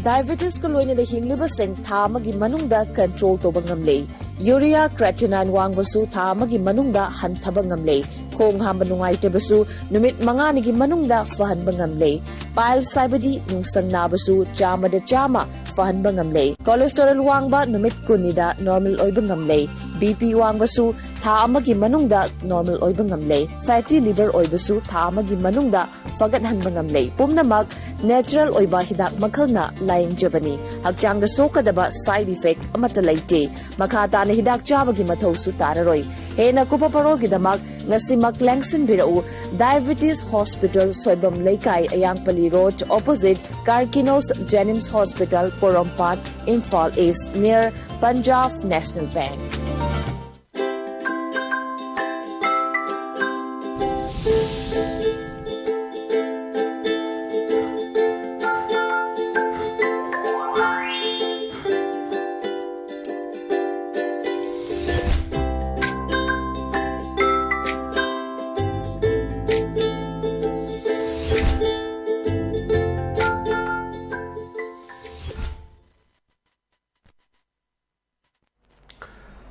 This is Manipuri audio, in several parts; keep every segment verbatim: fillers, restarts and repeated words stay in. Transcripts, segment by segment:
Diabetesꯀ ꯂꯣꯏꯅꯅ ꯍꯤꯡꯂꯤꯕꯁꯤꯡ ꯊꯥ ꯑꯃꯒꯤ ꯃꯅꯨꯡꯗ control ꯇꯧꯕ ꯉꯝꯂꯦ꯫ Urea creatinine ꯋꯥꯡꯕꯁꯨ ꯊꯥ ꯑꯃꯒꯤ ꯃꯅꯨꯡꯗ ꯍꯟꯊꯕ ꯉꯝꯂꯦ꯫ ꯈꯣꯡ ꯍꯥꯝꯕ ꯅꯨꯡꯉꯥꯏꯇꯕꯁꯨ ꯅꯨꯃꯤꯠ ꯃꯉꯥꯅꯤꯒꯤ ꯃꯅꯨꯡꯗ ꯐꯍꯟꯕ ꯉꯝꯂꯦ꯫ Piles ꯍꯥꯏꯕꯗꯤ ꯅꯨꯡꯁꯪ ꯅꯥꯕꯁꯨ ꯆꯥꯝꯃꯗ ꯆꯥꯝꯃ ꯐꯍꯟꯕ ꯉꯝꯂꯦ꯫ Cholesterol ꯋꯥꯡꯕ ꯅꯨꯃꯤꯠ ꯀꯨꯟꯅꯤꯗ normal ꯑꯣꯏꯕ ꯉꯝꯂꯦ꯫ BP ꯋꯥꯡꯕꯁꯨ ꯊꯥ ꯑꯃꯒꯤ ꯃꯅꯨꯡꯗ normal ꯑꯣꯏꯕ ꯉꯝꯂꯦ꯫ Fatty liver ꯑꯣꯏꯕꯁꯨ ꯊꯥ ꯑꯃꯒꯤ ꯃꯅꯨꯡꯗ ꯐꯒꯠꯍꯟꯕ ꯉꯝꯂꯦ꯫ ꯄꯨꯝꯅꯃꯛ natural ꯑꯣꯏꯕ ꯍꯤꯗꯥꯛ ꯃꯈꯜꯅ ꯂꯥꯌꯦꯡꯖꯕꯅꯤ꯫ ꯍꯛꯆꯥꯡꯗ ꯁꯣꯛꯀꯗꯕ side effect ꯑꯃꯠꯇ ꯂꯩꯇꯦ꯫ ꯃꯈꯥ ꯇꯥꯅ ꯍꯤꯗꯥꯛ ꯆꯥꯕꯒꯤ ꯃꯊꯧꯁꯨ ꯇꯥꯔꯔꯣꯏ꯫ ꯍꯦꯟꯅ ꯀꯨꯞꯄ ꯄꯔꯣꯜꯒꯤꯗꯃꯛ ꯉꯁꯤꯃꯛ ꯂꯦꯡꯁꯤꯟꯕꯤꯔꯛꯎ꯫ Diabetes Hospital, ꯁꯣꯏꯕꯝ ꯂꯩꯀꯥꯏ, ꯑꯌꯥꯡꯄꯜꯂꯤ Road, opposite Karkinos Jenims Hospital, Porompat, Imphal East, near Punjab National Bank꯫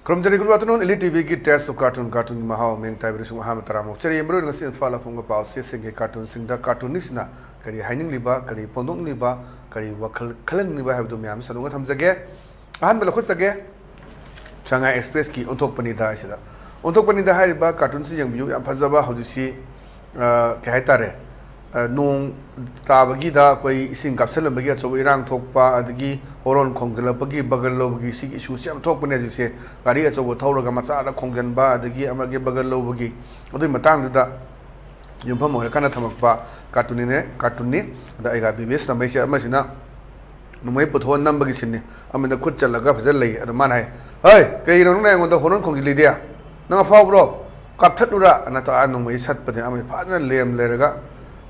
ꯈꯨꯔꯨꯝꯖꯔꯤ, good afternoon, Elite TVꯒꯤ Taste of Cartoon, cartoonꯒꯤ ꯃꯍꯥꯎ, ꯃꯤꯡ ꯇꯥꯏꯕꯤꯔꯁꯨ ꯑꯍꯥꯟꯕ ꯇꯔꯥꯃꯨꯛ ꯆꯦꯔꯤ ꯌꯦꯡꯕꯤꯔꯣꯏ꯫ ꯉꯁꯤ ꯏꯝꯐꯥꯜ ꯑꯐꯣꯡꯕ ꯄꯥꯎ ꯆꯦꯁꯤꯡꯒꯤ cartoonꯁꯤꯡꯗ cartoonistꯁꯤꯡꯅ ꯀꯔꯤ ꯍꯥꯏꯅꯤꯡꯂꯤꯕ, ꯀꯔꯤ ꯐꯣꯡꯗꯣꯛꯅꯤꯡꯂꯤꯕ, ꯀꯔꯤ ꯋꯥꯈꯜ ꯈꯜꯍꯟꯅꯤꯡꯂꯤꯕ ꯍꯥꯏꯕꯗꯨ ꯃꯌꯥꯝ ꯁꯟꯗꯣꯛꯅ ꯊꯝꯖꯒꯦ꯫ ꯑꯍꯥꯟꯕ ꯂꯧꯈꯠꯆꯒꯦ, ꯁꯉꯥꯏ Expressꯀꯤ ꯑꯣꯟꯊꯣꯛꯄꯅꯤꯗ ꯍꯥꯏꯁꯤꯗ꯫ ꯑꯣꯟꯊꯣꯛꯄꯅꯤꯗ ꯍꯥꯏꯔꯤꯕ cartoonꯁꯤ ꯌꯦꯡꯕꯤꯌꯨ, ꯌꯥꯝ ꯐꯖꯕ꯫ ꯍꯧꯖꯤꯛꯁꯤ, ꯑ, ꯀꯩ ꯍꯥꯏꯇꯥꯔꯦ, ꯑ, ꯅꯣꯡ ꯇꯥꯕꯒꯤꯗ ꯑꯩꯈꯣꯏ ꯏꯁꯤꯡ ꯀꯥꯞꯁꯤꯜꯂꯝꯕꯒꯤ ꯑꯆꯧꯕ ꯏꯔꯥꯡ ꯊꯣꯛꯄ, ꯑꯗꯒꯤ ꯍꯣꯔꯣꯟ ꯈꯣꯡꯖꯤꯜꯂꯛꯄꯒꯤ ꯕꯒꯔ ꯂꯧꯕꯒꯤ ꯁꯤꯒꯤ issueꯁꯤ ꯌꯥꯝ ꯊꯣꯛꯄꯅꯦ ꯍꯧꯖꯤꯛꯁꯦ꯫ ꯒꯥꯔꯤ ꯑꯆꯧꯕ ꯊꯧꯔꯒ ꯃꯆꯥꯗ ꯈꯣꯡꯖꯤꯟꯕ, ꯑꯗꯒꯤ ꯑꯃꯒꯤ ꯕꯒꯔ ꯂꯧꯕꯒꯤ, ꯑꯗꯨꯒꯤ ꯃꯇꯥꯡꯗꯨꯗ ꯌꯨꯝꯐꯝ ꯑꯣꯏꯔꯀꯥꯟꯗ ꯊꯝꯃꯛꯄ cartoonꯅꯤꯅꯦ, cartoonꯅꯤ꯫ ꯑꯗ ꯑꯩꯒ ꯕꯤꯕꯦꯁ ꯇꯝꯕꯩꯁꯦ ꯑꯃꯁꯤꯅ ꯅꯣꯡꯃꯩ ꯄꯨꯊꯣꯛꯑ ꯅꯝꯕꯒꯤ sceneꯅꯤ꯫ ꯑꯃꯅ ꯈꯨꯠ ꯆꯜꯂꯒ ꯐꯖꯅ ꯂꯩ꯫ ꯑꯗ ꯃꯥꯅ ꯍꯥꯏ, "ꯍꯩ, ꯀꯩꯒꯤꯅꯣ ꯅꯪꯅ ꯑꯩꯉꯣꯟꯗ ꯍꯣꯔꯣꯟ ꯈꯣꯡꯖꯤꯜꯂꯤꯗꯤ? ꯅꯪ ꯑꯐꯥꯎꯕ꯭ꯔꯣ? ꯀꯥꯞꯊꯠꯂꯨꯔꯥ?" ꯑꯅ ꯇꯧꯔ ꯅꯣꯡꯃꯩ ꯁꯠꯄꯗ ꯑꯃ ꯐꯖꯅ ꯂꯦꯝ ꯂꯩꯔꯒ,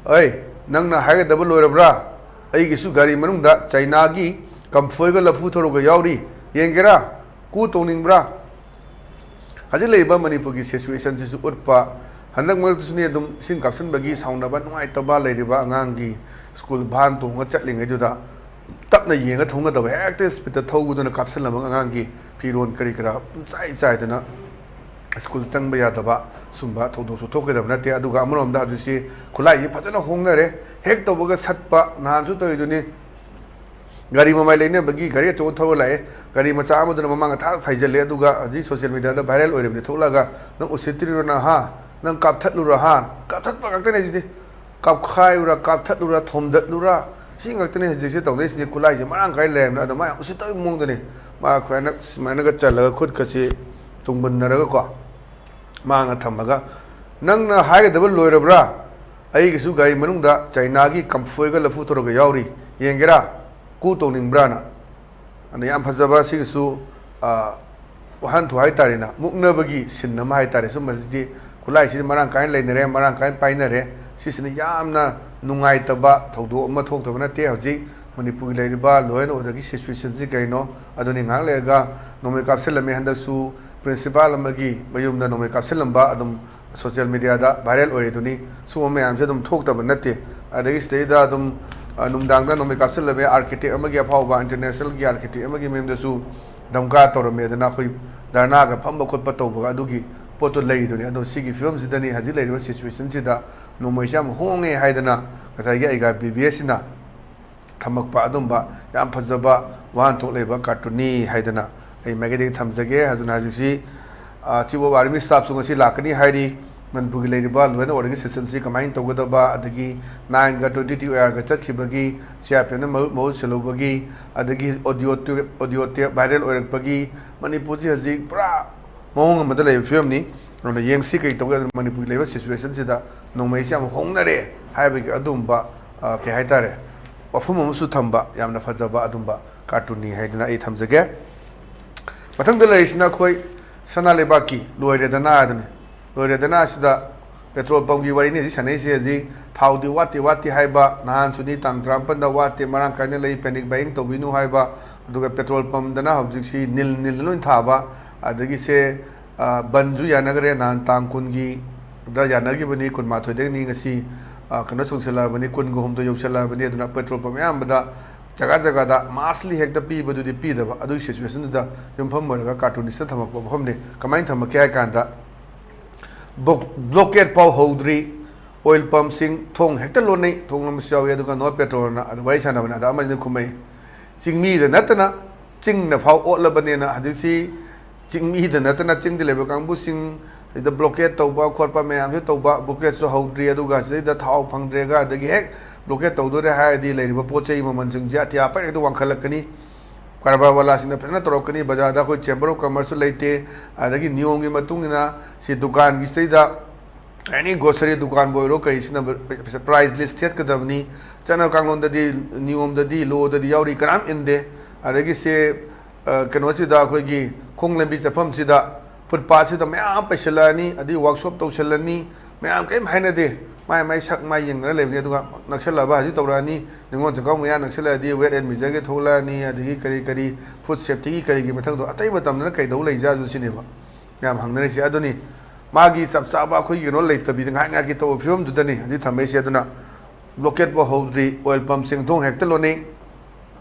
"ꯑꯩ, ꯅꯪꯅ ꯍꯥꯏꯒꯗꯕ ꯂꯣꯏꯔꯕ꯭ꯔꯥ? ꯑꯩꯒꯤꯁꯨ ꯒꯥꯔꯤ ꯃꯅꯨꯡꯗ ꯆꯩꯅꯥꯒꯤ ꯀꯝꯐꯣꯏꯒ ꯂꯐꯨ ꯊꯔꯣꯒ ꯌꯥꯎꯔꯤ꯫ ꯌꯦꯡꯒꯦꯔꯥ? ꯀꯨ ꯇꯣꯡꯅꯤꯡꯕ꯭ꯔꯥ?" ꯍꯧꯖꯤꯛ ꯂꯩꯔꯤꯕ ꯃꯅꯤꯄꯨꯔꯒꯤ situationꯁꯤꯁꯨ ꯎꯠꯄ, ꯍꯟꯗꯛ ꯃꯔꯛꯇꯁꯨꯅꯤ ꯑꯗꯨꯝ ꯏꯁꯤꯡ ꯀꯥꯞꯁꯤꯟꯕꯒꯤ ꯁꯥꯎꯅꯕ, ꯅꯨꯡꯉꯥꯏꯇꯕ ꯂꯩꯔꯤꯕ ꯑꯉꯥꯡꯒꯤ school van ꯇꯣꯡꯉ ꯆꯠꯂꯤꯉꯩꯗꯨꯗ ꯇꯞꯅ ꯌꯦꯡꯉ ꯊꯧꯅꯗꯕ, ꯍꯦꯛꯇ ꯁ꯭ꯄꯤꯠꯇ ꯊꯧꯕꯗꯨꯅ ꯀꯥꯞꯁꯤꯜꯂꯝꯃꯒ ꯑꯉꯥꯡꯒꯤ ꯐꯤꯔꯣꯜ ꯀꯔꯤ ꯀꯔꯥ ꯄꯨꯝꯆꯥꯏ ꯆꯥꯏꯗꯅ ꯁ꯭ꯀꯨꯜ ꯆꯪꯕ ꯌꯥꯗꯕ, ꯁꯨꯝꯕ ꯊꯧꯗꯣꯛꯁꯨ ꯊꯣꯛꯀꯗꯕ ꯅꯠꯇꯦ꯫ ꯑꯗꯨꯒ ꯑꯃꯔꯣꯝꯗ ꯍꯧꯖꯤꯛꯁꯤ ꯈꯨꯠꯂꯥꯏꯁꯤ ꯐꯖꯅ ꯍꯣꯡꯅꯔꯦ꯫ ꯍꯦꯛ ꯇꯧꯕꯒ ꯁꯠꯄ, ꯅꯍꯥꯟꯁꯨ ꯇꯧꯔꯤꯗꯨꯅꯤ, ꯒꯥꯔꯤ ꯃꯃꯥꯏ ꯂꯩꯅꯕꯒꯤ ꯒꯥꯔꯤ ꯑꯆꯧꯕ ꯊꯧꯔ ꯂꯥꯛꯑꯦ, ꯒꯥꯔꯤ ꯃꯆꯥ ꯑꯃꯗꯨꯅ ꯃꯃꯥꯡꯗ ꯊꯥꯛ ꯐꯩꯖꯜꯂꯦ, ꯑꯗꯨꯒ ꯍꯧꯖꯤꯛ ꯁꯣꯁꯤꯌꯦꯜ ꯃꯦꯗꯤꯌꯥꯗ ꯚꯥꯏꯔꯦꯜ ꯑꯣꯏꯔꯤꯕꯅꯤ ꯊꯣꯛꯂꯛꯑꯒ, "ꯅꯪ ꯎꯁꯤꯠꯇ꯭ꯔꯤꯔꯣ ꯅꯪ, ꯍꯥ? ꯅꯪ ꯀꯥꯞꯊꯠꯂꯨꯔꯣ, ꯍꯥ?" ꯀꯥꯞꯊꯠꯄ ꯉꯥꯛꯇꯅꯦ ꯁꯤꯗꯤ꯫ ꯀꯥꯞꯈꯥꯏꯔꯨꯔꯥ, ꯀꯥꯞꯊꯠꯂꯨꯔꯥ, ꯊꯣꯝꯗꯠꯂꯨꯔꯥ, ꯁꯤ ꯉꯥꯛꯇꯅꯦ ꯍꯧꯖꯤꯛꯁꯦ ꯇꯧꯅꯩꯁꯤꯗꯤ꯫ ꯈꯨꯠꯂꯥꯏꯁꯦ ꯃꯔꯥꯡ ꯀꯥꯏ ꯂꯩꯔꯕꯅꯤꯅ, ꯑꯗꯣ ꯃꯥ ꯌꯥꯝ ꯎꯁꯤꯠꯇꯕꯒꯤ ꯃꯑꯣꯡꯗꯅꯦ꯫ ꯃꯥ ꯑꯩꯈꯣꯏꯅ ꯁꯨꯃꯥꯏꯅꯒ ꯆꯜꯂꯒ ꯈꯨꯠꯀꯁꯤ ꯇꯨꯡꯕꯟꯅꯔꯒꯀꯣ, ꯃꯥꯡꯅ ꯊꯝꯃꯒ, "ꯅꯪꯅ ꯍꯥꯏꯒꯗꯕ ꯂꯣꯏꯔꯕ꯭ꯔꯥ? ꯑꯩꯒꯤꯁꯨ ꯒꯥꯔꯤ ꯃꯅꯨꯡꯗ ꯆꯥꯏꯅꯥꯒꯤ ꯀꯝꯐꯣꯏꯒ ꯂꯐꯨ ꯊꯔꯣꯒ ꯌꯥꯎꯔꯤ, ꯌꯦꯡꯒꯦꯔꯥ? ꯀꯨ ꯇꯧꯅꯤꯡꯕ꯭ꯔꯥꯅ?" ꯑꯗ ꯌꯥꯝ ꯐꯖꯕ ꯁꯤꯒꯤꯁꯨ, ꯑ, ꯋꯥꯍꯟꯊꯣꯛ ꯍꯥꯏꯇꯥꯔꯦꯅꯦ, ꯃꯨꯛꯅꯕꯒꯤ ꯁꯤꯟ ꯑꯃ ꯍꯥꯏꯇꯥꯔꯦ꯫ ꯁꯨꯝꯕꯁꯤꯗꯤ ꯈꯨꯠꯂꯥꯏꯁꯤꯗꯤ ꯃꯔꯥꯡ ꯀꯥꯏꯅ ꯂꯩꯅꯔꯦ, ꯃꯔꯥꯡ ꯀꯥꯏꯅ ꯄꯥꯏꯅꯔꯦ꯫ ꯁꯤꯁꯤꯅ ꯌꯥꯝꯅ ꯅꯨꯡꯉꯥꯏꯇꯕ ꯊꯧꯗꯣꯛ ꯑꯃ ꯊꯣꯛꯇꯕ ꯅꯠꯇꯦ꯫ ꯍꯧꯖꯤꯛ ꯃꯅꯤꯄꯨꯔꯒꯤ ꯂꯩꯔꯤꯕ law and orderꯒꯤ situationꯁꯤ ꯀꯩꯅꯣ? ꯑꯗꯨꯅꯤ ꯉꯥꯏꯍꯥꯛ ꯂꯩꯔꯒ ꯅꯣꯡꯃꯩ ꯀꯥꯞꯁꯤꯜꯂꯝꯃꯤ꯫ ꯍꯟꯗꯛꯁꯨ principal ꯑꯃꯒꯤ ꯃꯌꯨꯝꯗ ꯅꯣꯡꯃꯩ ꯀꯥꯞꯁꯤꯜꯂꯝꯕ ꯑꯗꯨꯝ social mediaꯗ viral ꯑꯣꯏꯔꯤꯗꯨꯅꯤ꯫ ꯁꯨꯝꯕ ꯃꯌꯥꯝꯁꯦ ꯑꯗꯨꯝ ꯊꯣꯛꯇꯕ ꯅꯠꯇꯦ꯫ ꯑꯗꯒꯤ ꯁꯤꯗꯩꯗ ꯑꯗꯨꯝ, ꯑ, ꯅꯨꯡꯗꯥꯡꯗ ꯅꯣꯡꯃꯩ ꯀꯥꯞꯁꯤꯜꯂꯝꯃꯦ꯫ Architect ꯑꯃꯒꯤ, ꯑꯐꯥꯎꯕ internationalꯒꯤ architect ꯑꯃꯒꯤ ꯃꯌꯨꯝꯗꯁꯨ ꯙꯝꯀꯥ ꯇꯧꯔꯝꯃꯦꯗꯅ, ꯑꯩꯈꯣꯏ ꯙꯔꯅꯥꯒ ꯐꯝꯕ ꯈꯣꯠꯄ ꯇꯧꯕꯒ ꯑꯗꯨꯒꯤ ꯄꯣꯠꯇꯣ ꯂꯩꯔꯤꯗꯨꯅꯤ꯫ ꯑꯗꯣ ꯁꯤꯒꯤ ꯐꯤꯕꯝꯁꯤꯗꯅꯤ ꯍꯧꯖꯤꯛ ꯂꯩꯔꯤꯕ situationꯁꯤꯗ ꯅꯣꯡꯃꯩꯁꯦ ꯌꯥꯝ ꯍꯣꯡꯉꯦ ꯍꯥꯏꯗꯅ ꯉꯁꯥꯏꯒꯤ ꯑꯩꯒ ꯕꯤ ꯕꯤ ꯑꯦꯁꯁꯤꯅ ꯊꯝꯃꯛꯄ ꯑꯗꯨꯝꯕ ꯌꯥꯝ ꯐꯖꯕ ꯋꯥꯍꯟꯊꯣꯛ ꯂꯩꯕ cartoonꯅꯤ ꯍꯥꯏꯗꯅ ꯑꯩ ꯃꯥꯏꯀꯩꯗꯒꯤ ꯊꯝꯖꯒꯦ꯫ ꯑꯗꯨꯅ ꯍꯧꯖꯤꯛꯁꯤ, ꯑ, Chief of Army Staffꯁꯨ ꯉꯁꯤ ꯂꯥꯛꯀꯅꯤ ꯍꯥꯏꯔꯤ꯫ ꯃꯅꯤꯄꯨꯔꯒꯤ ꯂꯩꯔꯤꯕ law and orderꯒꯤ situationꯁꯤ ꯀꯃꯥꯏꯅ ꯇꯧꯒꯗꯕ, ꯑꯗꯒꯤ nineꯒ twenty two ARꯒ ꯆꯠꯈꯤꯕꯒꯤ, C R P Fꯅ ꯃꯍꯨꯠ, ꯃꯍꯨꯠ ꯁꯤꯜꯍꯧꯕꯒꯤ, ꯑꯗꯒꯤ audio tape, audio tape viral ꯑꯣꯏꯔꯛꯄꯒꯤ, ꯃꯅꯤꯄꯨꯔꯁꯤ ꯍꯧꯖꯤꯛ ꯄꯨꯔꯥ ꯃꯑꯣꯡ ꯑꯃꯗ ꯂꯩꯕ ꯐꯤꯕꯝꯅꯤ꯫ ꯑꯗꯨꯅ ꯌꯦꯡꯁꯤ ꯀꯩ ꯇꯧꯒꯦ꯫ ꯑꯗꯨꯅ ꯃꯅꯤꯄꯨꯔꯒꯤ ꯂꯩꯕ situationꯁꯤꯗ ꯅꯣꯡꯃꯩꯁꯤ ꯌꯥꯝ ꯍꯣꯡꯅꯔꯦ ꯍꯥꯏꯕꯒꯤ ꯑꯗꯨꯝꯕ, ꯑ, ꯀꯩ ꯍꯥꯏꯇꯥꯔꯦ, ꯋꯥꯐꯝ ꯑꯃꯁꯨ ꯊꯝꯕ ꯌꯥꯝꯅ ꯐꯖꯕ ꯑꯗꯨꯝꯕ cartoonꯅꯤ ꯍꯥꯏꯗꯅ ꯑꯩ ꯊꯝꯖꯒꯦ꯫ ꯃꯊꯪꯗ ꯂꯩꯔꯤꯁꯤꯅ ꯑꯩꯈꯣꯏ ꯁꯅꯥ ꯂꯩꯕꯥꯛꯀꯤ ꯂꯣꯏꯔꯦꯗꯅ ꯑꯗꯨꯅꯤ꯫ ꯂꯣꯏꯔꯦꯗꯅ ꯑꯁꯤꯗ petrol pumpꯀꯤ ꯋꯥꯔꯤꯅꯤ ꯍꯧꯖꯤꯛ ꯁꯥꯟꯅꯩꯁꯦ꯫ ꯍꯧꯖꯤꯛ ꯊꯥꯎꯗꯤ ꯋꯥꯠꯇꯦ, ꯋꯥꯠꯇꯦ ꯍꯥꯏꯕ, ꯅꯍꯥꯟꯁꯨꯅꯤ ꯇꯥꯡ ꯇꯔꯥꯃꯥꯄꯟꯗ ꯋꯥꯠꯇꯦ, ꯃꯔꯥꯡ ꯀꯥꯏꯅ ꯂꯩ, panic buying ꯇꯧꯕꯤꯅꯨ ꯍꯥꯏꯕ, ꯑꯗꯨꯒ petrol pumpꯇꯅ ꯍꯧꯖꯤꯛꯁꯤ ꯅꯤꯜ ꯅꯤꯜ ꯂꯣꯏ ꯊꯥꯕ, ꯑꯗꯒꯤꯁꯦ, ꯑ, ꯕꯟꯁꯨ ꯌꯥꯅꯈ꯭ꯔꯦ, ꯅꯍꯥꯟ ꯇꯥꯡ ꯀꯨꯟꯒꯤꯗ ꯌꯥꯅꯈꯤꯕꯅꯤ, ꯀꯨꯟꯃꯥꯊꯣꯏꯗꯒꯤꯅꯤ, ꯉꯁꯤ, ꯑ, ꯀꯩꯅꯣ ꯆꯪꯁꯤꯜꯂꯛꯑꯕꯅꯤ, ꯀꯨꯟꯒ ꯍꯨꯝꯗꯣꯏ ꯌꯧꯁꯤꯜꯂꯛꯑꯕꯅꯤ꯫ ꯑꯗꯨꯅ petrol pump ꯑꯌꯥꯝꯕꯗ ꯖꯒꯥ ꯖꯒꯥꯗ ꯃꯥꯁꯂꯤ ꯍꯦꯛꯇ ꯄꯤꯕꯗꯨꯗꯤ ꯄꯤꯗꯕ, ꯑꯗꯨꯒꯤ ꯁꯤꯆꯨꯋꯦꯁꯟꯗꯨꯗ ꯌꯨꯝꯐꯝ ꯑꯣꯏꯔꯒ ꯀꯥꯔꯇꯨꯅꯤꯁꯇ ꯊꯝꯃꯛꯄ ꯃꯐꯝꯅꯤ꯫ ꯀꯃꯥꯏꯅ ꯊꯝꯃꯛꯀꯦ ꯍꯥꯏ ꯀꯥꯟꯗ, ꯕ꯭ꯂꯣꯀꯦꯠ ꯐꯥꯎ ꯍꯧꯗ꯭ꯔꯤ, ꯑꯣꯏꯜ ꯄꯝꯁꯤꯡ ꯊꯣꯡ ꯍꯦꯛꯇ ꯂꯣꯟꯅꯩ, ꯊꯣꯡ ꯂꯣꯟꯕꯁꯨ ꯌꯥꯎꯏ꯫ ꯑꯗꯨꯒ ꯅꯣꯔꯠ ꯄꯦꯇ꯭ꯔꯣꯜꯅ ꯑꯗ ꯋꯥꯔꯤ ꯁꯥꯟꯅꯕꯅ ꯑꯗ ꯑꯃꯅ ꯈꯨꯝꯃꯛꯏ, ꯆꯤꯡꯃꯤꯗ ꯅꯠꯇꯅ ꯆꯤꯡꯅ ꯐꯥꯎ ꯑꯣꯠꯂꯕꯅꯦꯅ꯫ ꯍꯧꯖꯤꯛꯁꯤ ꯆꯤꯡꯃꯤꯗ ꯅꯠꯇꯅ ꯆꯤꯡꯗ ꯂꯩꯕ ꯀꯥꯡꯕꯨꯁꯤꯡ ꯁꯤꯗ ꯕ꯭ꯂꯣꯀꯦꯠ ꯇꯧꯕ ꯈꯣꯠꯄ ꯃꯌꯥꯝꯁꯨ ꯇꯧꯕ, ꯕ꯭ꯂꯣꯀꯦꯠꯁꯨ ꯍꯧꯗ꯭ꯔꯤ, ꯑꯗꯨꯒ ꯁꯤꯗꯩꯗ ꯊꯥꯎ ꯐꯪꯗ꯭ꯔꯦꯒ, ꯑꯗꯒꯤ ꯍꯦꯛ ꯕ꯭ꯂꯣꯀꯦꯠ ꯇꯧꯗꯣꯔꯦ ꯍꯥꯏꯔꯗꯤ ꯂꯩꯔꯤꯕ ꯄꯣꯠ ꯆꯩ ꯃꯃꯜꯁꯤꯡꯁꯦ ꯑꯇꯤꯌꯥ ꯄꯔꯦꯡꯗ ꯋꯥꯡꯈꯠꯂꯛꯀꯅꯤ꯫ ꯀꯔꯕꯥꯔ ꯋꯥꯂꯥꯁꯤꯡꯅ ꯐꯖꯅ ꯇꯧꯔꯛꯀꯅꯤ꯫ ꯕꯖꯥꯔꯗ ꯑꯩꯈꯣꯏ ꯆꯦꯝꯕꯔ ꯑꯣꯐ ꯀꯃꯔꯁꯁꯨ ꯂꯩꯇꯦ꯫ ꯑꯗꯒꯤ ꯅꯤꯌꯣꯝꯒꯤ ꯃꯇꯨꯡ ꯏꯟꯅ ꯁꯤ ꯗꯨꯀꯥꯟꯒꯤ ꯁꯤꯗꯩꯗ ꯑꯦꯅꯤ ꯒ꯭ꯔꯣꯁꯔꯤ ꯗꯨꯀꯥꯟꯕꯨ ꯑꯣꯏꯔꯣ, ꯀꯔꯤꯁꯤꯅ ꯄ꯭ꯔꯥꯏꯁ ꯂꯤꯁ ꯊꯦꯠꯀꯗꯕꯅꯤ꯫ ꯆꯠꯅ ꯀꯥꯡꯂꯣꯟꯗꯗꯤ, ꯅꯤꯌꯣꯝꯗꯗꯤ, ꯂꯣꯗꯗꯤ ꯌꯥꯎꯔꯤ, ꯀꯅꯥꯝ ꯏꯟꯗꯦ꯫ ꯑꯗꯒꯤ ꯁꯦ, ꯑ, ꯀꯩꯅꯣꯁꯤꯗ ꯑꯩꯈꯣꯏꯒꯤ ꯈꯣꯡ ꯂꯝꯕꯤ ꯆꯠꯐꯝꯁꯤꯗ, ꯐꯨꯠꯄꯥꯠꯁꯤꯗ ꯃꯌꯥꯝ ꯄꯩꯁꯤꯜꯂꯛꯑꯅꯤ, ꯑꯗꯩ ꯋꯥꯛꯁꯣꯞ ꯇꯧꯁꯤꯜꯂꯅꯤ, ꯃꯌꯥꯝ ꯀꯔꯤꯝ ꯍꯥꯏꯅꯗꯦ꯫ ꯃꯥꯏ ꯃꯥꯏ ꯁꯛ ꯃꯥꯏ ꯌꯦꯡꯅꯔ ꯂꯩꯕꯅꯤ꯫ ꯑꯗꯨꯒ ꯅꯛꯁꯜꯂꯛꯑꯕ ꯍꯧꯖꯤꯛ ꯇꯧꯔꯛꯑꯅꯤ, ꯅꯤꯉꯣꯜ ꯆꯥꯛꯀꯧꯕ ꯃꯌꯥ ꯅꯛꯁꯜꯂꯛꯑꯗꯤ ꯋꯦꯠ ꯑꯦꯟ ꯃꯤꯖꯔꯒꯤ ꯊꯣꯛꯂꯛꯑꯅꯤ, ꯑꯗꯒꯤ ꯀꯔꯤ ꯀꯔꯤ ꯐꯨꯗ ꯁꯦꯐꯇꯤꯒꯤ ꯀꯔꯤꯒꯤ ꯃꯊꯪꯗꯣ꯫ ꯑꯇꯩ ꯃꯇꯝꯗꯅ ꯀꯩꯗꯧ ꯂꯩꯖꯥꯠꯅꯣ ꯁꯤꯅꯦꯕ ꯃꯌꯥꯝ ꯍꯪꯅꯔꯤꯁꯦ꯫ ꯑꯗꯨꯅꯤ ꯃꯥꯒꯤ ꯆꯞ ꯆꯥꯕ ꯑꯩꯈꯣꯏꯒꯤ ꯀꯩꯅꯣ ꯂꯩꯇꯕꯤꯗ ꯉꯥꯏꯍꯥꯛ ꯉꯥꯏꯍꯥꯛꯀꯤ ꯇꯧꯕ ꯐꯤꯕꯝꯗꯨꯗꯅꯤ ꯍꯧꯖꯤꯛ ꯊꯝꯃꯛꯏꯁꯦ꯫ ꯑꯗꯨꯅ ꯕ꯭ꯂꯣꯀꯦꯠꯐꯥꯎ ꯍꯧꯗ꯭ꯔꯤ, ꯑꯣꯏꯜ ꯄꯝꯁꯤꯡ ꯊꯣꯡ ꯍꯦꯛꯇ ꯂꯣꯟꯅꯩ꯫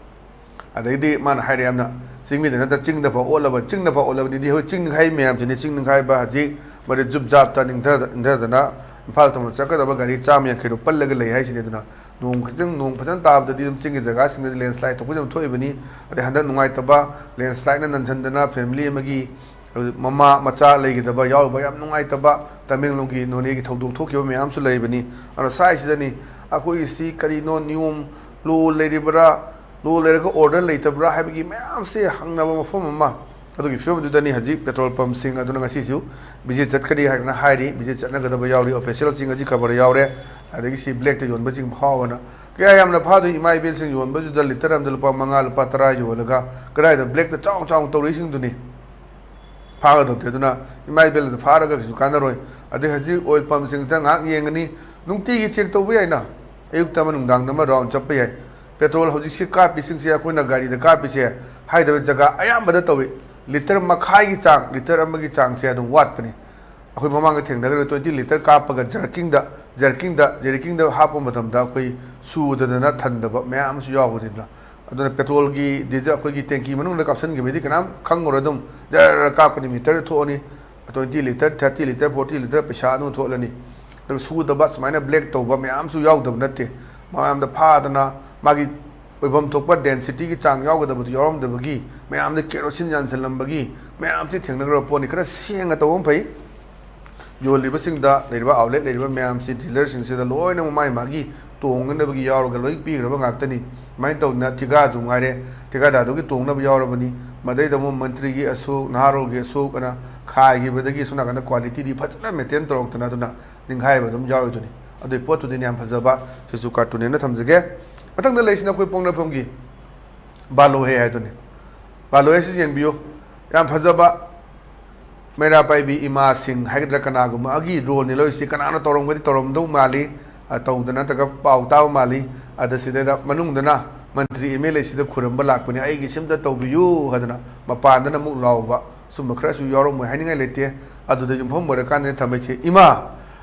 ꯑꯗꯩꯗꯤ ꯃꯥꯅ ꯍꯥꯏꯔꯦ ꯌꯥꯝꯅ, ꯆꯤꯡꯃꯤꯗ ꯅꯠꯇ ꯆꯤꯡꯗ ꯐꯥꯎ ꯑꯣꯠꯂꯕ, ꯆꯤꯡꯗ ꯐꯥꯎ ꯑꯣꯠꯂꯕꯅꯤꯗꯤ ꯍꯣꯏ ꯆꯤꯡ ꯅꯤꯡꯈꯥꯏ ꯃꯌꯥꯝꯁꯤꯅꯤ꯫ ꯆꯤꯡ ꯅꯤꯡꯈꯥꯏꯕ ꯍꯧꯖꯤꯛ ꯃꯔꯤ ꯖꯨꯞ ꯖꯥꯞꯇ ꯅꯤꯡꯊ-, ꯅꯤꯡꯊꯗꯅ ꯏꯝꯐꯥꯜ ꯇꯝꯅ ꯆꯠꯀꯗꯕ ꯒꯥꯔꯤ ꯆꯥꯝꯃ ꯌꯥꯡꯈꯩ ꯔꯣꯝ ꯄꯜꯂꯒ ꯂꯩ ꯍꯥꯏꯁꯤꯅꯤ꯫ ꯑꯗꯨꯅ ꯅꯣꯡ ꯈꯤꯇꯪ, ꯅꯣꯡ ꯐꯖꯅ ꯇꯥꯕꯗꯗꯤ ꯑꯗꯨꯝ ꯆꯤꯡꯒꯤ ꯖꯒꯥꯁꯤꯡꯗꯗꯤ ꯂꯦꯟꯁ꯭ꯂꯥꯏꯠ ꯊꯣꯛꯄꯁꯦ ꯑꯗꯨꯝ ꯊꯣꯛꯏꯕꯅꯤ꯫ ꯑꯗꯩ ꯍꯟꯗꯛ ꯅꯨꯡꯉꯥꯏꯇꯕ ꯂꯦꯟꯁ꯭ꯂꯥꯏꯠꯅ ꯅꯟꯁꯤꯟꯗꯅ ꯐꯦꯃꯤꯂꯤ ꯑꯃꯒꯤ, ꯑꯗꯨ ꯃꯃꯥ ꯃꯆꯥ ꯂꯩꯈꯤꯗꯕ ꯌꯥꯎꯔꯨꯕ ꯌꯥꯝ ꯅꯨꯡꯉꯥꯏꯇꯕ ꯇꯃꯦꯡꯂꯣꯡꯒꯤ ꯅꯣꯅꯦꯒꯤ ꯊꯧꯗꯣꯛ ꯊꯣꯛꯈꯤꯕ ꯃꯌꯥꯝꯁꯨ ꯂꯩꯕꯅꯤ꯫ ꯑꯗꯨꯅ ꯁ꯭ꯋꯥꯏꯁꯤꯗꯅꯤ ꯑꯩꯈꯣꯏꯒꯤ ꯁꯤ ꯀꯔꯤꯅꯣ, ꯅꯤꯌꯣꯝ ꯂꯣ ꯂꯩꯔꯤꯕ꯭ꯔꯥ, ꯂꯣ ꯂꯩꯔꯒ ꯑꯣꯔꯗꯔ ꯂꯩꯇꯕ꯭ꯔꯥ ꯍꯥꯏꯕꯒꯤ ꯃꯌꯥꯝꯁꯦ ꯍꯪꯅꯕ ꯃꯐꯝ ꯑꯃ꯫ ꯑꯗꯨꯒꯤ ꯐꯤꯕꯝꯗꯨꯗꯅꯤ ꯍꯧꯖꯤꯛ ꯄꯦꯇ꯭ꯔꯣꯜ ꯄꯝꯁꯤꯡ ꯑꯗꯨꯅ ꯉꯁꯤꯁꯨ ꯚꯤꯖꯤꯠ ꯆꯠꯀꯅꯤ ꯍꯥꯏꯗꯅ ꯍꯥꯏꯔꯤ꯫ ꯚꯤꯖꯤꯠ ꯆꯠꯅꯒꯗꯕ ꯌꯥꯎꯔꯤ, ꯑꯣꯐꯤꯁꯤꯌꯦꯜꯁꯤꯡ ꯑꯁꯤ ꯈꯕꯔ ꯌꯥꯎꯔꯦ꯫ ꯑꯗꯒꯤ ꯁꯤ ꯕ꯭ꯂꯦꯛꯇ ꯌꯣꯟꯕꯁꯤꯡ ꯐꯥꯎꯕꯅ ꯀꯌꯥ ꯌꯥꯝꯅ ꯐꯥꯗꯣꯏ? ꯏꯃꯥ ꯏꯕꯦꯜꯁꯤꯡ ꯌꯣꯟꯕꯁꯤꯗ ꯂꯤꯇꯔ ꯑꯃꯗ ꯂꯨꯄꯥ ꯃꯉꯥ, ꯂꯨꯄꯥ ꯇꯔꯥ ꯌꯣꯜꯂꯒ ꯀꯗꯥꯏꯗ ꯕ꯭ꯂꯦꯛꯇ ꯆꯥꯎ ꯆꯥꯎꯅ ꯇꯧꯔꯤꯁꯤꯡꯗꯨꯅꯤ꯫ ꯐꯥꯒꯗꯕꯗꯤ꯫ ꯑꯗꯨꯅ ꯏꯃꯥ ꯏꯕꯦꯜꯗ ꯐꯥꯔꯒ ꯀꯩꯁꯨ ꯀꯥꯟꯅꯔꯣꯏ꯫ ꯑꯗꯩ ꯍꯧꯖꯤꯛ ꯑꯣꯏꯜ ꯄꯝꯁꯤꯡꯗ ꯉꯥꯏꯍꯥꯛ ꯌꯦꯡꯒꯅꯤ꯫ ꯅꯨꯡꯇꯤꯒꯤ ꯆꯦꯛ ꯇꯧꯕ ꯌꯥꯏꯅ, ꯑꯌꯨꯛꯇ ꯑꯃ ꯅꯨꯡꯗꯥꯡꯗ ꯑꯃ ꯔꯥꯎꯟ ꯆꯠꯄ ꯌꯥꯏ꯫ ꯄꯦꯇ꯭ꯔꯣꯜ ꯍꯧꯖꯤꯛꯁꯤ ꯀꯥꯞꯄꯤꯁꯤꯡꯁꯦ, ꯑꯩꯈꯣꯏꯅ ꯒꯥꯔꯤꯗ ꯀꯥꯞꯄꯤꯁꯦ ꯍꯥꯏꯗꯕ ꯖꯒꯥ ꯑꯌꯥꯝꯕꯗ ꯇꯧꯏ꯫ ꯂꯤꯇꯔ ꯃꯈꯥꯏꯒꯤ ꯆꯥꯡ, ꯂꯤꯇꯔ ꯑꯃꯒꯤ ꯆꯥꯡꯁꯦ ꯑꯗꯨꯝ ꯋꯥꯠꯄꯅꯤ꯫ ꯑꯩꯈꯣꯏ ꯃꯃꯥꯡꯗ ꯊꯦꯡꯅꯈ꯭ꯔꯤꯕ ꯇ꯭ꯋꯦꯟꯇꯤ ꯂꯤꯇꯔ ꯀꯥꯞꯄꯒ ꯖꯔꯀꯤꯡꯗ, ꯖꯔꯀꯤꯡꯗ, ꯖꯦꯔꯤꯀꯤꯡꯗ ꯍꯥꯞꯄ ꯃꯇꯝꯗ ꯑꯩꯈꯣꯏ ꯁꯨꯗꯗꯅ ꯊꯟꯗꯕ ꯃꯌꯥꯝ ꯑꯃꯁꯨ ꯌꯥꯎꯕꯅꯤꯗꯅ꯫ ꯑꯗꯨꯅ ꯄꯦꯇ꯭ꯔꯣꯜꯒꯤ, ꯗꯤꯖꯜ, ꯑꯩꯈꯣꯏꯒꯤ ꯇꯦꯡꯀꯤ ꯃꯅꯨꯡꯗ ꯀꯥꯞꯁꯤꯟꯈꯤꯕꯩꯗꯤ ꯀꯅꯥꯝ ꯈꯪꯉꯔꯣꯏ꯫ ꯑꯗꯨꯝ ꯖꯔ ꯀꯥꯞꯀꯅꯤ, ꯃꯤꯇꯔ ꯊꯣꯛꯑꯅꯤ, twenty litre, thirty litre, forty litre ꯄꯩꯁꯥ ꯑꯗꯨꯝ ꯊꯣꯛꯂꯅꯤ꯫ ꯑꯗꯨꯝ ꯁꯨꯗꯕ, ꯁꯨꯃꯥꯏꯅ ꯕ꯭ꯂꯦꯛ ꯇꯧꯕ ꯃꯌꯥꯝꯁꯨ ꯌꯥꯎꯗꯕ ꯅꯠꯇꯦ꯫ ꯃꯌꯥꯝꯗ ꯐꯥꯗꯅ ꯃꯥꯒꯤ ꯑꯣꯏꯐꯝ ꯊꯣꯛꯄ ꯗꯦꯟꯁꯤꯇꯤꯒꯤ ꯆꯥꯡ ꯌꯥꯎꯒꯗꯕꯗꯨ ꯌꯥꯎꯔꯝꯗꯕꯒꯤ, ꯃꯌꯥꯝꯗ ꯀꯦꯔꯣꯁꯤꯟ ꯌꯥꯟꯁꯤꯜꯂꯝꯕꯒꯤ ꯃꯌꯥꯝꯁꯤ ꯊꯦꯡꯅꯈ꯭ꯔꯕ ꯄꯣꯠꯅꯤ꯫ ꯈꯔ ꯁꯦꯡꯅ ꯇꯧꯕ ꯑꯃ ꯐꯩ꯫ ꯌꯣꯜꯂꯤꯕꯁꯤꯡꯗ ꯂꯩꯔꯤꯕ ꯑꯥꯎꯠꯂꯦꯠ ꯂꯩꯔꯤꯕ ꯃꯌꯥꯝꯁꯤ, ꯗꯤꯂꯔꯁꯤꯡꯁꯤꯗ ꯂꯣꯏꯅꯃꯛ ꯃꯥꯒꯤ ꯃꯥꯒꯤ ꯇꯣꯡꯅꯅꯕꯒꯤ ꯌꯥꯎꯔꯒ ꯂꯣꯏ ꯄꯤꯈ꯭ꯔꯕ ꯉꯥꯛꯇꯅꯤ꯫ ꯑꯗꯨꯃꯥꯏꯅ ꯇꯧꯗꯅ ꯊꯤꯀꯥꯁꯨ ꯉꯥꯏꯔꯦ, ꯊꯤꯀꯥꯗꯥꯔꯗꯨꯒꯤ ꯇꯣꯡꯅꯕ ꯌꯥꯎꯔꯕꯅꯤ꯫ ꯃꯗꯩꯗ ꯑꯃꯨꯛ ꯃꯟꯇ꯭ꯔꯤꯒꯤ ꯑꯁꯨꯛ, ꯅꯍꯥꯔꯣꯜꯒꯤ ꯑꯁꯨꯛ ꯑꯅ ꯈꯥꯏꯈꯤꯕꯗꯒꯤ ꯁꯣꯝ ꯅꯥꯀꯟꯗ ꯀ꯭ꯋꯥꯂꯤꯇꯤꯗꯤ ꯐꯖꯅ ꯃꯦꯟꯇꯦꯟ ꯇꯧꯔꯛꯇꯅ ꯑꯗꯨꯅ ꯅꯤꯡꯈꯥꯏꯕ ꯑꯗꯨꯝ ꯌꯥꯎꯔꯤꯗꯨꯅꯤ꯫ ꯑꯗꯨꯒꯤ ꯄꯣꯠꯇꯨꯗꯤꯅꯦ ꯌꯥꯝ ꯐꯖꯕ, ꯁꯤꯁꯨ ꯀꯥꯔꯇꯨꯟꯅꯦꯅ ꯊꯝꯖꯒꯦ꯫ ꯃꯊꯪꯗ ꯂꯩꯔꯤꯁꯤꯅ ꯑꯩꯈꯣꯏ ꯄꯣꯛꯅꯐꯝꯒꯤ ꯕꯥꯂꯣ ꯍꯦ ꯍꯥꯏꯗꯨꯅꯤ꯫ ꯕꯥꯂꯣ ꯍꯦꯁꯤ ꯌꯦꯡꯕꯤꯌꯨ, ꯌꯥꯝ ꯐꯖꯕ꯫ ꯃꯩꯔꯥ ꯄꯥꯏꯕꯤ ꯏꯃꯥꯁꯤꯡ ꯍꯥꯏꯒꯗ꯭ꯔꯥ, ꯀꯅꯥꯒꯨꯝꯕ ꯑꯒꯤ ꯔꯣꯜꯅꯤ ꯂꯧꯔꯤꯁꯤ꯫ ꯀꯅꯥꯅ ꯇꯧꯔꯝꯒꯗꯤ ꯇꯧꯔꯝꯗꯧ ꯃꯥꯜꯂꯤ, ꯑ, ꯇꯧꯗꯅ ꯅꯠꯇ꯭ꯔꯒ ꯄꯥꯎ ꯇꯥꯕ ꯃꯥꯜꯂꯤ꯫ ꯑꯗ ꯁꯤꯗꯩꯗ ꯃꯅꯨꯡꯗꯅ ꯃꯟꯇ꯭ꯔꯤ ꯑꯦꯝ ꯑꯦꯜ ꯑꯦꯁꯤꯗ ꯈꯨꯔꯨꯝꯕ ꯂꯥꯛꯄꯅꯤ, "ꯑꯩꯒꯤ ꯁꯤꯝꯇ ꯇꯧꯕꯤꯌꯨ" ꯍꯥꯏꯗꯅ꯫ ꯃꯄꯥꯟꯗꯅ ꯑꯃꯨꯛ ꯂꯥꯎꯕ, ꯁꯨꯝꯕ ꯈꯔꯁꯨ ꯌꯥꯎꯔꯝꯃꯣꯏ ꯍꯥꯏꯅꯤꯡꯉꯥꯏ ꯂꯩꯇꯦ꯫ ꯑꯗꯨꯗ ꯌꯨꯝꯐꯝ ꯑꯣꯏꯔꯀꯥꯟꯗꯅꯦ ꯊꯝꯃꯩꯁꯦ, "ꯏꯃꯥ,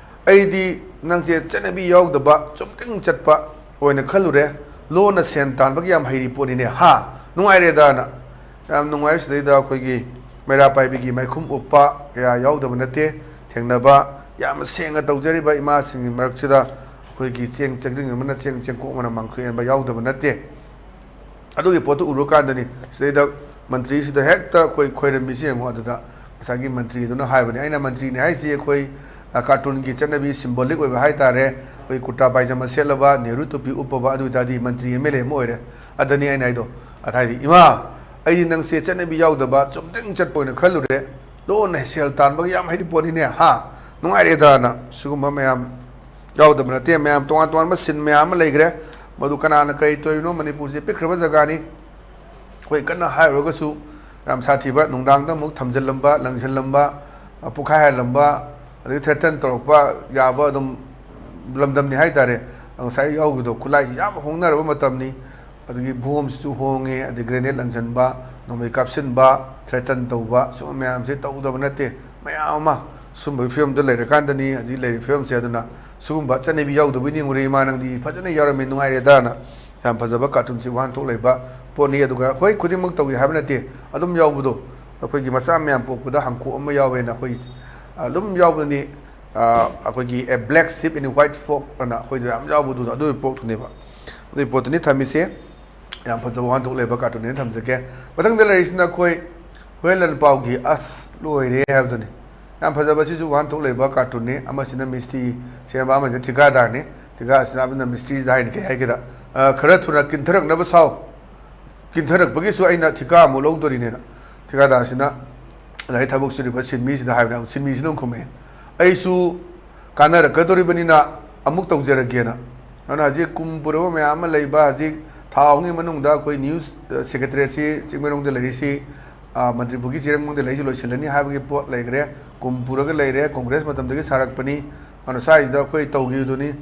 ꯑꯩꯗꯤ ꯅꯪꯁꯦ ꯆꯠꯅꯕꯤ ꯌꯥꯎꯗꯕ ꯆꯨꯝꯗ꯭ꯔꯤꯡ ꯆꯠꯄ ꯑꯣꯏꯅ ꯈꯜꯂꯨꯔꯦ, ꯂꯣꯟꯅ ꯁꯦꯟ ꯇꯥꯟꯕꯒꯤ ꯌꯥꯝ ꯍꯩꯔꯤ ꯄꯣꯠꯅꯤꯅꯦ, ꯍꯥ? ꯅꯨꯡꯉꯥꯏꯔꯦꯗꯥꯅ"꯫ ꯌꯥꯝ ꯅꯨꯡꯉꯥꯏ꯫ ꯁꯤꯗꯩꯗ ꯑꯩꯈꯣꯏꯒꯤ ꯃꯩꯔꯥ ꯄꯥꯏꯕꯤꯒꯤ ꯃꯥꯏꯈꯨꯝ ꯎꯞꯄ ꯀꯌꯥ ꯌꯥꯎꯗꯕ ꯅꯠꯇꯦ꯫ ꯊꯦꯡꯅꯕ ꯌꯥꯝ ꯁꯦꯡꯅ ꯇꯧꯖꯔꯤꯕ ꯏꯃꯥꯁꯤꯡꯒꯤ ꯃꯔꯛꯁꯤꯗ ꯑꯩꯈꯣꯏꯒꯤ ꯆꯦꯡ ꯆꯦꯡꯗ꯭ꯔꯤꯡ ꯑꯃꯅ ꯆꯦꯡ ꯆꯦꯡꯀꯣꯛ ꯑꯃꯅ ꯃꯥꯡꯈꯣꯛꯍꯟꯕ ꯌꯥꯎꯗꯕ ꯅꯠꯇꯦ꯫ ꯑꯗꯨꯒꯤ ꯄꯣꯠꯇꯨ ꯎꯔꯨꯀꯥꯟꯗꯅꯤ ꯁꯤꯗꯩꯗ ꯃꯟꯇ꯭ꯔꯤꯁꯤꯗ ꯍꯦꯛꯇ ꯑꯩꯈꯣꯏ ꯈꯣꯏꯔꯝꯃꯤꯁꯤ ꯌꯦꯡꯉꯣ꯫ ꯑꯗꯨꯗ ꯉꯁꯥꯏꯒꯤ ꯃꯟꯇ꯭ꯔꯤꯗꯨꯅ ꯍꯥꯏꯕꯅꯤ, ꯑꯩꯅ ꯃꯟꯇ꯭ꯔꯤꯅꯤ ꯍꯥꯏꯁꯤ ꯑꯩꯈꯣꯏ, ꯑ, ꯀꯥꯔꯇꯨꯟꯒꯤ ꯆꯠꯅꯕꯤ, ꯁꯤꯝꯕꯣꯂꯤꯛ ꯑꯣꯏꯕ ꯍꯥꯏ ꯇꯥꯔꯦ, ꯑꯩꯈꯣꯏ ꯀꯨꯔꯇꯥ ꯄꯥꯏꯖꯃꯥ ꯁꯦꯠꯂꯕ, ꯅꯦꯍꯔꯨ ꯇꯨꯄꯤ ꯎꯞꯄꯕ, ꯑꯗꯨ ꯑꯣꯏꯇꯥꯔꯗꯤ ꯃꯟꯇ꯭ꯔꯤ ꯑꯦꯝ ꯑꯦꯜ ꯑꯦ ꯑꯃ ꯑꯣꯏꯔꯦ꯫ ꯑꯗꯅꯤ ꯑꯩꯅ ꯍꯥꯏꯗꯣ꯫ ꯑꯗ ꯍꯥꯏꯗꯤ, "ꯏꯃꯥ, ꯑꯩꯗꯤ ꯅꯪꯁꯦ ꯆꯠꯅꯕꯤ ꯌꯥꯎꯗꯕ ꯆꯨꯝꯗ꯭ꯔꯤꯡ ꯆꯠꯄ ꯑꯣꯏꯅ ꯈꯜꯂꯨꯔꯦ, ꯂꯣꯟꯅ ꯁꯦꯜ ꯇꯥꯟꯕꯒ ꯌꯥꯝ ꯍꯩꯔꯤ ꯄꯣꯠꯅꯤꯅꯦ, ꯍꯥ? ꯅꯨꯡꯉꯥꯏꯔꯦꯗꯥꯅ"꯫ ꯁꯤꯒꯨꯝꯕ ꯃꯌꯥꯝ ꯌꯥꯎꯗꯕ ꯅꯠꯇꯦ꯫ ꯃꯌꯥꯝ ꯇꯣꯉꯥꯟ ꯇꯣꯉꯥꯟꯕ ꯁꯤꯟ ꯃꯌꯥꯝ ꯑꯃ ꯂꯩꯈ꯭ꯔꯦ꯫ ꯃꯗꯨ ꯀꯅꯥꯅ ꯀꯔꯤ ꯇꯧꯔꯤꯅꯣ? ꯃꯅꯤꯄꯨꯔꯁꯦ ꯄꯤꯛꯈ꯭ꯔꯕ ꯖꯒꯥꯅꯤ꯫ ꯑꯩꯈꯣꯏ ꯀꯟꯅ ꯍꯥꯏꯔꯨꯔꯒꯁꯨ ꯌꯥꯝ ꯁꯥꯊꯤꯕ, ꯅꯨꯡꯗꯥꯡꯗ ꯑꯃꯨꯛ ꯊꯝꯖꯤꯜꯂꯝꯕ, ꯂꯪꯁꯤꯜꯂꯝꯕ, ꯑ, ꯄꯣꯈꯥꯏꯍꯜꯂꯝꯕ, ꯑꯗꯒꯤ ꯊ꯭ꯔꯦꯇꯟ ꯇꯧꯔꯛꯄ ꯌꯥꯕ ꯑꯗꯨꯝ ꯂꯝꯗꯝꯅꯤ ꯍꯥꯏ ꯇꯥꯔꯦ꯫ ꯉꯁꯥꯏ ꯌꯥꯎꯈꯤꯕꯗꯣ, ꯈꯨꯠꯂꯥꯏꯁꯤ ꯌꯥꯝ ꯍꯣꯡꯅꯔꯕ ꯃꯇꯝꯅꯤ꯫ ꯑꯗꯒꯤ ꯕꯣꯝꯁꯤꯁꯨ ꯍꯣꯡꯉꯦ, ꯑꯗꯩ ꯒ꯭ꯔꯦꯅꯦꯗ ꯂꯪꯁꯤꯟꯕ, ꯅꯣꯡꯃꯩ ꯀꯥꯞꯁꯤꯟꯕ, ꯊ꯭ꯔꯦꯇꯟ ꯇꯧꯕ, ꯁꯤꯒꯨꯝꯕ ꯃꯌꯥꯝꯁꯦ ꯇꯧꯗꯕ ꯅꯠꯇꯦ꯫ ꯃꯌꯥꯝ ꯑꯃ ꯁꯨꯝꯕꯒꯤ ꯐꯤꯕꯝꯗ ꯂꯩꯔꯀꯥꯟꯗꯅꯤ ꯍꯧꯖꯤꯛ ꯂꯩꯔꯤꯕ ꯐꯤꯕꯝꯁꯦ꯫ ꯑꯗꯨꯅ ꯁꯤꯒꯨꯝꯕ ꯆꯠꯅꯕꯤ ꯌꯥꯎꯗꯕꯩ ꯅꯤꯡꯉꯨꯔꯦ, "ꯏꯃꯥ, ꯅꯪꯗꯤ ꯐꯖꯅ ꯌꯥꯎꯔꯝꯃꯤ, ꯅꯨꯡꯉꯥꯏꯔꯦꯗꯥꯅ"꯫ ꯌꯥꯝ ꯐꯖꯕ ꯀꯥꯔꯇꯨꯟꯁꯤ ꯋꯥꯍꯟꯊꯣꯛ ꯂꯩꯕ ꯄꯣꯠꯅꯤ꯫ ꯑꯗꯨꯒ ꯍꯣꯏ, ꯈꯨꯗꯤꯡꯃꯛ ꯇꯧꯏ ꯍꯥꯏꯕ ꯅꯠꯇꯦ, ꯑꯗꯨꯝ ꯌꯥꯎꯕꯗꯣ, ꯑꯩꯈꯣꯏꯒꯤ ꯃꯆꯥ ꯃꯌꯥꯝ ꯄꯣꯛꯄꯗ ꯍꯪꯀꯣꯛ ꯑꯃ ꯌꯥꯎꯋꯦꯅ ꯑꯩꯈꯣꯏ ꯑꯗꯨꯝ ꯌꯥꯎꯕꯗꯨꯅꯤ꯫ ꯑ, ꯑꯩꯈꯣꯏꯒꯤ A Black Sheep in White Flock ꯑꯅ ꯑꯩꯈꯣꯏꯗ ꯌꯥꯝ ꯌꯥꯎꯕꯗꯨꯅ ꯑꯗꯨꯒꯤ ꯄꯣꯠꯇꯨꯅꯦꯕ꯫ ꯑꯗꯨꯒꯤ ꯄꯣꯠꯇꯨꯅꯤ ꯊꯝꯃꯤꯁꯦ꯫ ꯌꯥꯝ ꯐꯖꯕ ꯋꯥꯍꯟꯊꯣꯛ ꯂꯩꯕ ꯀꯥꯔꯇꯨꯟꯅꯦꯅ ꯊꯝꯖꯒꯦ꯫ ꯃꯊꯪꯗ ꯂꯩꯔꯤꯁꯤꯅ ꯑꯩꯈꯣꯏ ꯍꯨꯔꯦꯟ ꯂꯟꯄꯥꯎꯒꯤ ꯑꯁ ꯂꯣꯏꯔꯦ ꯍꯥꯏꯕꯗꯨꯅꯤ꯫ ꯌꯥꯝ ꯐꯖꯕ ꯁꯤꯁꯨ ꯋꯥꯍꯟꯊꯣꯛ ꯂꯩꯕ ꯀꯥꯔꯇꯨꯟꯅꯤ꯫ ꯑꯃꯁꯤꯅ ꯃꯤꯁꯇ꯭ꯔꯤ ꯁꯦꯝꯕ, ꯑꯃꯁꯤꯅ ꯊꯤꯀꯥꯗꯥꯔꯅꯤ꯫ ꯊꯤꯀꯥ ꯑꯁꯤꯅ ꯑꯃꯅ ꯃꯤꯁꯇ꯭ꯔꯤꯁꯤꯗ ꯍꯥꯏꯅ ꯀꯩ ꯍꯥꯏꯒꯦꯗ, ꯑ, "ꯈꯔ ꯊꯨꯅ ꯀꯤꯟꯊꯔꯛꯅꯕ ꯁꯥꯎ, ꯀꯤꯟꯊꯔꯛꯄꯒꯤꯁꯨ ꯑꯩꯅ ꯊꯤꯀꯥ ꯑꯃꯨꯛ ꯂꯧꯗꯣꯔꯤꯅꯦꯅ" ꯊꯤꯀꯥꯗꯥꯔꯁꯤꯅ ꯉꯁꯥꯏ ꯊꯕꯛ ꯁꯨꯔꯤꯕ ꯁꯤꯟꯃꯤꯁꯤꯗ ꯍꯥꯏꯕꯅꯦ꯫ ꯁꯤꯟꯃꯤꯁꯤꯅ ꯑꯃꯨꯛ ꯈꯨꯝꯃꯛꯑꯦ, "ꯑꯩꯁꯨ ꯀꯥꯟꯅꯔꯛꯀꯗꯧꯔꯤꯕꯅꯤꯅ ꯑꯃꯨꯛ ꯇꯧꯖꯔꯒꯦꯅ"꯫ ꯑꯗꯨꯅ ꯍꯧꯖꯤꯛ ꯀꯨꯝ ꯄꯨꯔꯕ ꯃꯌꯥꯝ ꯑꯃ ꯂꯩꯕ, ꯍꯧꯖꯤꯛ ꯊꯥ ꯑꯍꯨꯝꯒꯤ ꯃꯅꯨꯡꯗ ꯑꯩꯈꯣꯏ ꯅ꯭ꯌꯨꯁ, ꯑ, ꯁꯦꯀ꯭ꯔꯦꯇꯔꯤꯁꯤ ꯆꯤꯡꯃꯩꯔꯣꯡꯗ ꯂꯩꯔꯤꯁꯤ, ꯑ, ꯃꯟꯇ꯭ꯔꯤꯄꯨꯈ꯭ꯔꯤ ꯆꯦꯔꯪꯕꯨꯡꯗ ꯂꯩꯁꯨ ꯂꯣꯏꯁꯤꯜꯂꯅꯤ ꯍꯥꯏꯕꯒꯤ ꯄꯣꯠ ꯂꯩꯈ꯭ꯔꯦ꯫ ꯀꯨꯝ ꯄꯨꯔꯒ ꯂꯩꯔꯦ, ꯀꯣꯡꯒ꯭ꯔꯦꯁ ꯃꯇꯝꯗꯒꯤ ꯁꯥꯔꯛꯄꯅꯤ꯫ ꯑꯗꯨꯅ ꯁ꯭ꯋꯥꯏꯁꯤꯗ ꯑꯩꯈꯣꯏ ꯇꯧꯈꯤꯕꯗꯨꯅꯤ꯫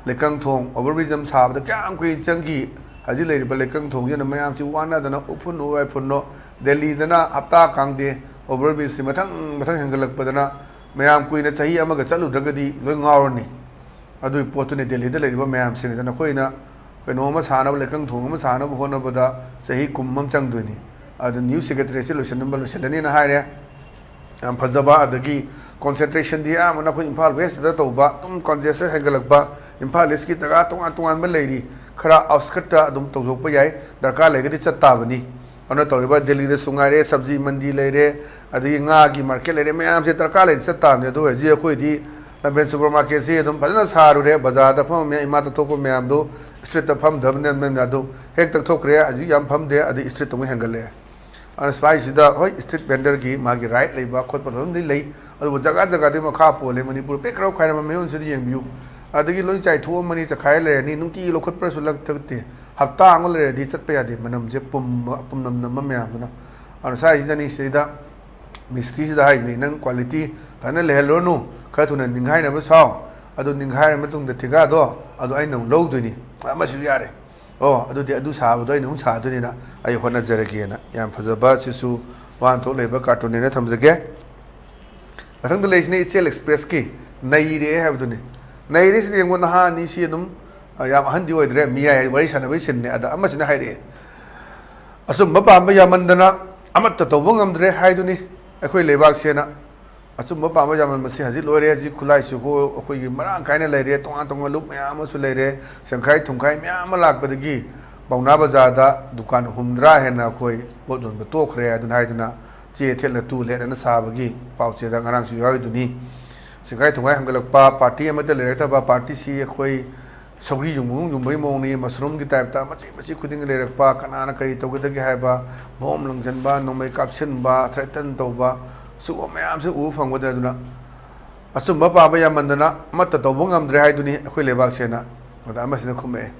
ꯂꯩꯀꯪ ꯊꯣꯡ overbridge ꯑꯃ ꯁꯥꯕꯗ ꯀꯌꯥꯝ ꯀꯨꯏꯅ ꯆꯪꯈꯤ? ꯍꯧꯖꯤꯛ ꯂꯩꯔꯤꯕ ꯂꯩꯀꯪ ꯊꯣꯡꯁꯤꯅ ꯃꯌꯥꯝꯁꯤ ꯋꯥꯅꯗꯅ ꯎꯐꯨꯟ ꯋꯥꯏꯐꯨꯟꯅꯣ, ꯗꯦꯜꯂꯤꯗꯅ ꯍꯞꯇꯥ ꯀꯥꯡꯗꯦ overbridgeꯁꯤ ꯃꯊꯪ ꯃꯊꯪ ꯍꯦꯟꯒꯠꯂꯛꯄꯗꯅ ꯃꯌꯥꯝ ꯀꯨꯏꯅ ꯆꯍꯤ ꯑꯃꯒ ꯆꯠꯂꯨꯗ꯭ꯔꯒꯗꯤ ꯂꯣꯏ ꯉꯥꯎꯔꯅꯤ꯫ ꯑꯗꯨꯒꯤ ꯄꯣꯠꯇꯨꯅꯤ ꯗꯦꯜꯂꯤꯗ ꯂꯩꯔꯤꯕ ꯃꯌꯥꯝꯁꯤꯡꯁꯤꯗ ꯅꯈꯣꯏꯅ ꯀꯩꯅꯣ ꯑꯃ ꯁꯥꯅꯕ, ꯂꯩꯀꯪ ꯊꯣꯡ ꯑꯃ ꯁꯥꯅꯕ ꯍꯣꯠꯅꯕꯗ ꯆꯍꯤ ꯀꯨꯝ ꯑꯃ ꯆꯪꯗꯣꯏꯅꯤ꯫ ꯑꯗꯨ ꯅ꯭ꯌꯨꯁ ꯁꯦꯀ꯭ꯔꯦꯇꯔꯤꯁꯤ ꯂꯣꯏꯁꯤꯟꯅꯕ ꯂꯣꯏꯁꯤꯜꯂꯅꯤꯅ ꯍꯥꯏꯔꯦ꯫ ꯌꯥꯝ ꯐꯖꯕ, ꯑꯗꯒꯤ ꯀꯣꯟꯁꯦꯟꯇ꯭ꯔꯦꯁꯟꯗꯤ ꯑꯌꯥꯝꯕꯅ ꯑꯩꯈꯣꯏ ꯏꯝꯐꯥꯜ ꯋꯦꯁꯇꯗ ꯇꯧꯕ, ꯑꯗꯨꯝ ꯀꯣꯟꯁꯦꯟꯇ꯭ꯔꯦꯁꯟ ꯍꯦꯟꯒꯠꯂꯛꯄ꯫ ꯏꯝꯐꯥꯜ ꯏꯁꯀꯤ ꯖꯒꯥ ꯇꯣꯉꯥꯟ ꯇꯣꯉꯥꯟꯕ ꯂꯩꯔꯤ, ꯈꯔ ꯑꯥꯎꯠꯁꯀꯠꯇ ꯑꯗꯨꯝ ꯇꯧꯊꯣꯛꯄ ꯌꯥꯏ, ꯗꯔꯀꯥꯔ ꯂꯩꯔꯒꯗꯤ ꯆꯠ ꯇꯥꯕꯅꯤ꯫ ꯑꯗꯨꯅ ꯇꯧꯔꯤꯕ ꯗꯦꯜꯂꯤꯗꯁꯨ ꯉꯥꯏꯔꯦ, ꯁꯕꯖꯤ ꯃꯟꯗꯤ ꯂꯩꯔꯦ, ꯑꯗꯒꯤ ꯉꯥꯒꯤ ꯃꯥꯔꯀꯦꯠ ꯂꯩꯔꯦ, ꯃꯌꯥꯝꯁꯦ ꯗꯔꯀꯥꯔ ꯂꯩꯔꯗꯤ ꯆꯠ ꯇꯥꯕꯅꯤ꯫ ꯑꯗꯨ ꯍꯧꯖꯤꯛ ꯑꯩꯈꯣꯏꯗꯤ ꯂꯝꯐꯦꯜ ꯁꯨꯄꯔ ꯃꯥꯔꯀꯦꯠꯁꯤ ꯑꯗꯨꯝ ꯐꯖꯅ ꯁꯥꯔꯨꯔꯦ, ꯕꯖꯥꯔꯗ ꯐꯝꯕ ꯃꯌꯥꯝ, ꯏꯃꯥ ꯇꯛꯊꯣꯛꯄ ꯃꯌꯥꯝꯗꯨ ꯏꯁꯇ꯭ꯔꯤꯠꯇ ꯐꯝꯗꯕꯅꯤꯅ ꯑꯗꯨ ꯍꯦꯛ ꯇꯛꯊꯣꯛꯈ꯭ꯔꯦ, ꯍꯧꯖꯤꯛ ꯌꯥꯝ ꯐꯝꯗꯦ, ꯑꯗꯩ ꯏꯁꯇ꯭ꯔꯤꯠꯇ ꯑꯃꯨꯛ ꯍꯦꯟꯒꯠꯂꯛꯑꯦ꯫ ꯑꯗꯨꯅ ꯁ꯭ꯋꯥꯏꯁꯤꯗ ꯍꯣꯏ ꯏꯁꯇ꯭ꯔꯤꯠ ꯚꯦꯟꯗꯔꯒꯤ ꯃꯥꯒꯤ ꯔꯥꯏꯠ ꯂꯩꯕ ꯈꯣꯠꯄ ꯂꯣꯏꯅꯗꯤ ꯂꯩ, ꯑꯗꯨꯕꯨ ꯖꯒꯥ ꯖꯒꯥꯗꯤ ꯃꯈꯥ ꯄꯣꯜꯂꯦ꯫ ꯃꯅꯤꯄꯨꯔ ꯄꯦꯛ ꯈꯔ ꯈꯥꯏꯔꯝꯕ ꯃꯌꯣꯟꯁꯤꯗ ꯌꯦꯡꯕꯤꯌꯨ, ꯑꯗꯒꯤ ꯂꯣꯏ ꯆꯥꯏꯊꯣꯛꯑꯝꯃꯅꯤ, ꯆꯈꯥꯏꯔ ꯂꯩꯔꯅꯤ, ꯅꯨꯡꯇꯤꯒꯤ ꯂꯧꯈꯠꯄ꯭ꯔꯁꯨ ꯂꯧꯊꯣꯛꯇꯦ꯫ ꯍꯞꯇꯥ ꯑꯃ ꯂꯩꯔꯗꯤ ꯆꯠꯄ ꯌꯥꯗꯦ, ꯃꯅꯝꯁꯦ ꯄꯨꯝꯕ, ꯄꯨꯝꯅꯝ ꯅꯝꯕ ꯃꯌꯥꯝꯗꯨꯅ꯫ ꯑꯗꯨꯅ ꯁ꯭ꯋꯥꯏꯁꯤꯗꯅꯤ ꯁꯤꯗꯩꯗ ꯃꯤꯁꯇ꯭ꯔꯤꯁꯤꯗ ꯍꯥꯏꯁꯤꯅꯤ, "ꯅꯪ ꯀ꯭ꯋꯥꯂꯤꯇꯤ ꯐꯖꯅ ꯂꯩꯍꯜꯂꯨꯔꯅꯨ, ꯈꯔ ꯊꯨꯅ ꯅꯤꯡꯈꯥꯏꯅꯕ ꯁꯥꯎ, ꯑꯗꯨ ꯅꯤꯡꯈꯥꯏꯔ ꯃꯇꯨꯡꯗ ꯊꯤꯀꯥꯗꯣ ꯑꯗꯨ ꯑꯩꯅ ꯑꯃꯨꯛ ꯂꯧꯗꯣꯏꯅꯤ, ꯑꯃꯁꯨ ꯌꯥꯔꯦ꯫ ꯑꯣ, ꯑꯗꯨꯗꯤ ꯑꯗꯨ ꯁꯥꯕꯗꯣ ꯑꯩꯅ ꯑꯃꯨꯛ ꯁꯥꯗꯣꯏꯅꯤꯅ ꯑꯩ ꯍꯣꯠꯅꯖꯔꯒꯦꯅ"꯫ ꯌꯥꯝ ꯐꯖꯕ ꯁꯤꯁꯨ ꯋꯥꯍꯟꯊꯣꯛ ꯂꯩꯕ ꯀꯥꯔꯇꯨꯟꯅꯦꯅ ꯊꯝꯖꯒꯦ꯫ ꯃꯊꯪꯗ ꯂꯩꯔꯤꯁꯤꯅ ꯏꯆꯦꯜ ꯑꯦꯛꯁꯄ꯭ꯔꯦꯁꯀꯤ ꯅꯩꯔꯦ ꯍꯥꯏꯕꯗꯨꯅꯤ꯫ ꯅꯩꯔꯦꯁꯤꯗ ꯌꯦꯡꯉꯨ, ꯅꯍꯥ ꯑꯅꯤꯁꯤ ꯑꯗꯨꯝ, ꯑ, ꯌꯥꯝ ꯑꯍꯟꯗꯤ ꯑꯣꯏꯗ꯭ꯔꯦ, ꯃꯤꯌꯥꯏ ꯋꯥꯔꯤ ꯁꯥꯟꯅꯕꯩ ꯁꯤꯟꯅꯦ꯫ ꯑꯗ ꯑꯃꯁꯤꯅ ꯍꯥꯏꯔꯛꯑꯦ, "ꯑꯆꯨꯝꯕ ꯄꯥꯝꯕ ꯌꯥꯝꯃꯟꯗꯅ ꯑꯃꯠꯇ ꯇꯧꯕ ꯉꯝꯗ꯭ꯔꯦ ꯍꯥꯏꯗꯨꯅꯤ ꯑꯩꯈꯣꯏ ꯂꯩꯕꯥꯛꯁꯦꯅ꯫ ꯑꯆꯨꯝꯕ ꯄꯥꯝꯕ ꯌꯥꯝꯃꯟꯕꯁꯤ ꯍꯧꯖꯤꯛ ꯂꯣꯏꯔꯦ꯫ ꯍꯧꯖꯤꯛ ꯈꯨꯠꯂꯥꯏꯁꯤꯕꯨ ꯑꯩꯈꯣꯏꯒꯤ ꯃꯔꯥꯡ ꯀꯥꯏꯅ ꯂꯩꯔꯦ, ꯇꯣꯉꯥꯟ ꯇꯣꯉꯥꯟꯕ ꯂꯨꯞ ꯃꯌꯥꯝ ꯑꯃꯁꯨ ꯂꯩꯔꯦ꯫ ꯁꯦꯡꯈꯥꯏ ꯊꯨꯝꯈꯥꯏ ꯃꯌꯥꯝ ꯑꯃ ꯂꯥꯛꯄꯗꯒꯤ ꯄꯥꯎꯅꯥ ꯕꯖꯥꯔꯗ ꯗꯨꯀꯥꯟ ꯍꯨꯝꯗ꯭ꯔꯥ ꯍꯦꯟꯅ ꯑꯩꯈꯣꯏ ꯄꯣꯠ ꯌꯣꯟꯕ ꯇꯣꯛꯈ꯭ꯔꯦ" ꯑꯗꯨꯅ ꯍꯥꯏꯗꯨꯅ ꯆꯦ ꯊꯦꯠꯂ ꯇꯨ ꯂꯦꯠ ꯑꯅ ꯁꯥꯕꯒꯤ ꯄꯥꯎꯆꯦꯗ ꯉꯔꯥꯡꯁꯨ ꯌꯥꯎꯔꯤꯗꯨꯅꯤ꯫ ꯁꯦꯡꯈꯥꯏ ꯊꯨꯝꯈꯥꯏ ꯍꯦꯟꯒꯠꯂꯛꯄ, ꯄꯥꯔꯇꯤ ꯑꯃꯠꯇ ꯂꯩꯔꯛꯇꯕ, ꯄꯥꯔꯇꯤꯁꯤ ꯑꯩꯈꯣꯏ ꯁꯧꯒ꯭ꯔꯤ ꯌꯨꯡꯕꯒꯨꯝ ꯌꯨꯡꯕꯒꯤ ꯃꯑꯣꯡꯅꯤ, ꯃꯁꯔꯨꯝꯒꯤ ꯇꯥꯏꯞꯇ ꯃꯆꯤ ꯃꯆꯤ ꯈꯨꯗꯤꯡꯒꯤ ꯂꯩꯔꯛꯄ, ꯀꯅꯥꯅ ꯀꯔꯤ ꯇꯧꯒꯗꯒꯦ ꯍꯥꯏꯕ, ꯕꯣꯝ ꯂꯪꯁꯤꯟꯕ, ꯅꯣꯡꯃꯩ ꯀꯥꯞꯁꯤꯟꯕ, ꯊ꯭ꯔꯦꯇꯟ ꯇꯧꯕ, ꯁꯤꯒꯨꯝꯕ ꯃꯌꯥꯝꯁꯦ ꯎꯕ ꯐꯪꯕꯗ ꯑꯗꯨꯅ ꯑꯆꯨꯝꯕ ꯄꯥꯝꯕ ꯌꯥꯝꯃꯟꯗꯅ ꯑꯃꯠꯇ ꯇꯧꯕ ꯉꯝꯗ꯭ꯔꯦ ꯍꯥꯏꯗꯨꯅꯤ ꯑꯩꯈꯣꯏ ꯂꯩꯕꯥꯛꯁꯦꯅ꯫ ꯑꯗ ꯑꯃꯁꯤꯅ ꯈꯨꯝꯃꯛꯑꯦ,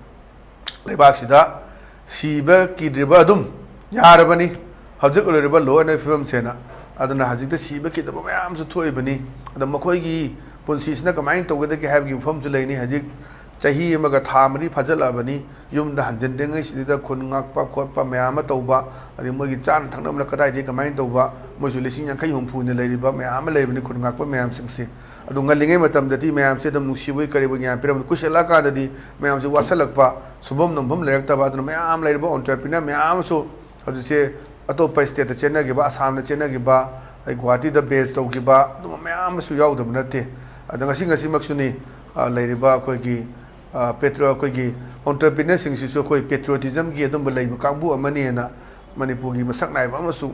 ꯂꯩꯕꯥꯛꯁꯤꯗ ꯁꯤꯕ ꯀꯤꯗ꯭ꯔꯤꯕ ꯑꯗꯨꯝ ꯌꯥꯔꯕꯅꯤ ꯍꯧꯖꯤꯛ ꯂꯩꯔꯤꯕ ꯂꯣ ꯑꯦꯟ ꯐꯤꯕꯝꯁꯦꯅ꯫ ꯑꯗꯨꯅ ꯍꯧꯖꯤꯛꯇ ꯁꯤꯕ ꯀꯤꯗꯕ ꯃꯌꯥꯝꯁꯨ ꯊꯣꯛꯏꯕꯅꯤ꯫ ꯑꯗ ꯃꯈꯣꯏꯒꯤ ꯄꯨꯟꯁꯤꯁꯤꯅ ꯀꯃꯥꯏꯅ ꯇꯧꯒꯗꯒꯦ ꯍꯥꯏꯕꯒꯤ ꯃꯐꯝꯁꯨ ꯂꯩꯅꯤ꯫ ꯍꯧꯖꯤꯛ ꯆꯍꯤ ꯑꯃꯒ ꯊꯥ ꯃꯔꯤ ꯐꯥꯖꯤꯜꯂꯛꯑꯕꯅꯤ꯫ ꯌꯨꯝꯗ ꯍꯟꯖꯤꯟꯗ꯭ꯔꯤꯉꯩꯁꯤꯗ ꯈꯨꯟ ꯉꯥꯛꯄ ꯈꯣꯠꯄ ꯃꯌꯥꯝ ꯑꯃ ꯇꯧꯕ, ꯑꯗꯩ ꯃꯣꯏꯒꯤ ꯆꯥꯅ ꯊꯛꯅꯕꯅ ꯀꯗꯥꯏꯗꯒꯤ ꯀꯃꯥꯏꯅ ꯇꯧꯕ, ꯃꯣꯏꯁꯨ ꯂꯤꯁꯤꯡ ꯌꯥꯡꯈꯩ ꯍꯨꯝꯐꯨꯅ ꯂꯩꯔꯤꯕ ꯃꯌꯥꯝ ꯑꯃ ꯂꯩꯕꯅꯤ, ꯈꯨꯟ ꯉꯥꯛꯄ ꯃꯌꯥꯝꯁꯤꯡꯁꯦ꯫ ꯑꯗꯨ ꯉꯜꯂꯤꯉꯩ ꯃꯇꯝꯗꯗꯤ ꯃꯌꯥꯝꯁꯦ ꯑꯗꯨꯝ ꯅꯨꯡꯁꯤꯕꯣꯏ ꯀꯔꯤꯕꯣꯏ ꯃꯌꯥꯝ ꯄꯤꯔꯝꯕꯅꯤ꯫ ꯀꯨꯏꯁꯜꯂꯛꯑꯀꯥꯟꯗꯗꯤ ꯃꯌꯥꯝꯁꯦ ꯋꯥꯁꯜꯂꯛꯄ, ꯁꯨꯐꯝ ꯅꯣꯝꯐꯝ ꯂꯩꯔꯛꯇꯕ, ꯑꯗꯨꯅ ꯃꯌꯥꯝ ꯂꯩꯔꯤꯕ ꯑꯣꯟꯇꯔꯄ꯭ꯔꯤꯅꯔ ꯃꯌꯥꯝ ꯑꯃꯁꯨ ꯍꯧꯖꯤꯛꯁꯦ ꯑꯇꯣꯞꯄ ꯁ꯭ꯇꯦꯠꯇ ꯆꯦꯟꯅꯈꯤꯕ, ꯑꯁꯥꯝꯗ ꯆꯦꯟꯅꯈꯤꯕ, ꯑꯩ ꯒꯨꯍꯥꯇꯤꯗ ꯕꯦꯁ ꯇꯧꯈꯤꯕ, ꯑꯗꯨꯒꯨꯝꯕ ꯃꯌꯥꯝ ꯑꯃꯁꯨ ꯌꯥꯎꯗꯕ ꯅꯠꯇꯦ꯫ ꯑꯗꯣ ꯉꯁꯤ ꯉꯁꯤꯃꯛꯁꯨꯅꯤ, ꯑ, ꯂꯩꯔꯤꯕ ꯑꯩꯈꯣꯏꯒꯤ, ꯑ, ꯄꯦꯇ꯭ꯔꯣ-, ꯑꯩꯈꯣꯏꯒꯤ ꯑꯣꯟꯇꯔꯄ꯭ꯔꯤꯅꯔꯁꯤꯡꯁꯤꯁꯨ ꯑꯩꯈꯣꯏ ꯄꯦꯇ꯭ꯔꯤꯌꯣꯇꯤꯖꯝꯒꯤ ꯑꯗꯨꯝꯕ ꯂꯩꯕ ꯀꯥꯡꯕꯨ ꯑꯃꯅꯤꯅ ꯃꯅꯤꯄꯨꯔꯒꯤ ꯃꯁꯛ ꯅꯥꯏꯕ ꯑꯃꯁꯨ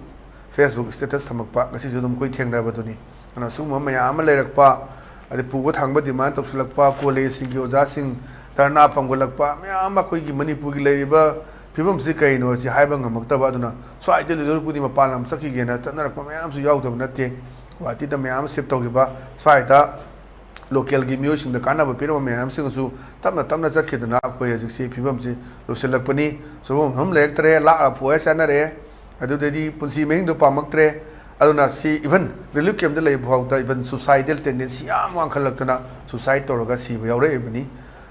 Facebook status ꯊꯝꯃꯛꯄ ꯉꯁꯤꯁꯨ ꯑꯗꯨꯝ ꯑꯩꯈꯣꯏ ꯊꯦꯡꯅꯕꯗꯨꯅꯤ꯫ ꯑꯗꯨꯅ ꯁꯤꯒꯨꯝꯕ ꯃꯌꯥꯝ ꯑꯃ ꯂꯩꯔꯛꯄ, ꯑꯗꯩ ꯄꯨꯕ ꯊꯥꯡꯕ demand ꯇꯧꯁꯤꯜꯂꯛꯄ, ꯀꯣꯂꯦꯖꯁꯤꯡꯒꯤ ꯑꯣꯖꯥꯁꯤꯡ ꯙꯔꯅꯥ ꯐꯝꯒꯠꯂꯛꯄ, ꯃꯌꯥꯝ ꯑꯃ ꯑꯩꯈꯣꯏꯒꯤ ꯃꯅꯤꯄꯨꯔꯒꯤ ꯂꯩꯔꯤꯕ ꯐꯤꯕꯝꯁꯤ ꯀꯩꯅꯣ ꯁꯤ ꯍꯥꯏꯕ ꯉꯝꯃꯛꯇꯕ꯫ ꯑꯗꯨꯅ ꯁ꯭ꯋꯥꯏꯗ ꯂꯩꯗꯧꯔꯤꯕꯨꯗꯤ ꯃꯄꯥꯟ ꯂꯝ ꯆꯠꯈꯤꯒꯦꯅ ꯆꯠꯅꯔꯛꯄ ꯃꯌꯥꯝꯁꯨ ꯌꯥꯎꯗꯕ ꯅꯠꯇꯦ꯫ ꯒꯨꯍꯥꯇꯤꯗ ꯃꯌꯥꯝ ꯑꯃ shift ꯇꯧꯈꯤꯕ, ꯁ꯭ꯋꯥꯏꯗ ꯂꯣꯀꯦꯜꯒꯤ ꯃꯤꯑꯣꯏꯁꯤꯡꯗ ꯀꯥꯟꯅꯕ ꯄꯤꯔꯝꯕ ꯃꯌꯥꯝꯁꯤꯡꯁꯨ ꯇꯞꯅ ꯇꯞꯅ ꯆꯠꯈꯤꯗꯅ ꯑꯩꯈꯣꯏ ꯍꯧꯖꯤꯛꯁꯤ ꯐꯤꯕꯝꯁꯤ ꯂꯨꯁꯤꯜꯂꯛꯄꯅꯤ꯫ ꯁꯨꯐꯝ ꯃꯐꯝ ꯂꯩꯔꯛꯇ꯭ꯔꯦ, ꯂꯥꯛꯑ ꯐꯣꯔ ꯆꯥꯅꯔꯦ꯫ ꯑꯗꯨꯗꯩꯗꯤ ꯄꯨꯟꯁꯤ ꯃꯍꯤꯡꯗꯣ ꯄꯥꯝꯃꯛꯇ꯭ꯔꯦ꯫ ꯑꯗꯨꯅ ꯁꯤ even relief camp ꯇ ꯂꯩꯕ ꯐꯥꯎꯗ even suicidal tendency ꯌꯥꯝ ꯋꯥꯡꯈꯠꯂꯛꯇꯅ suicide ꯇꯧꯔꯒ ꯁꯤꯕ ꯌꯥꯎꯔꯛꯏꯕꯅꯤ꯫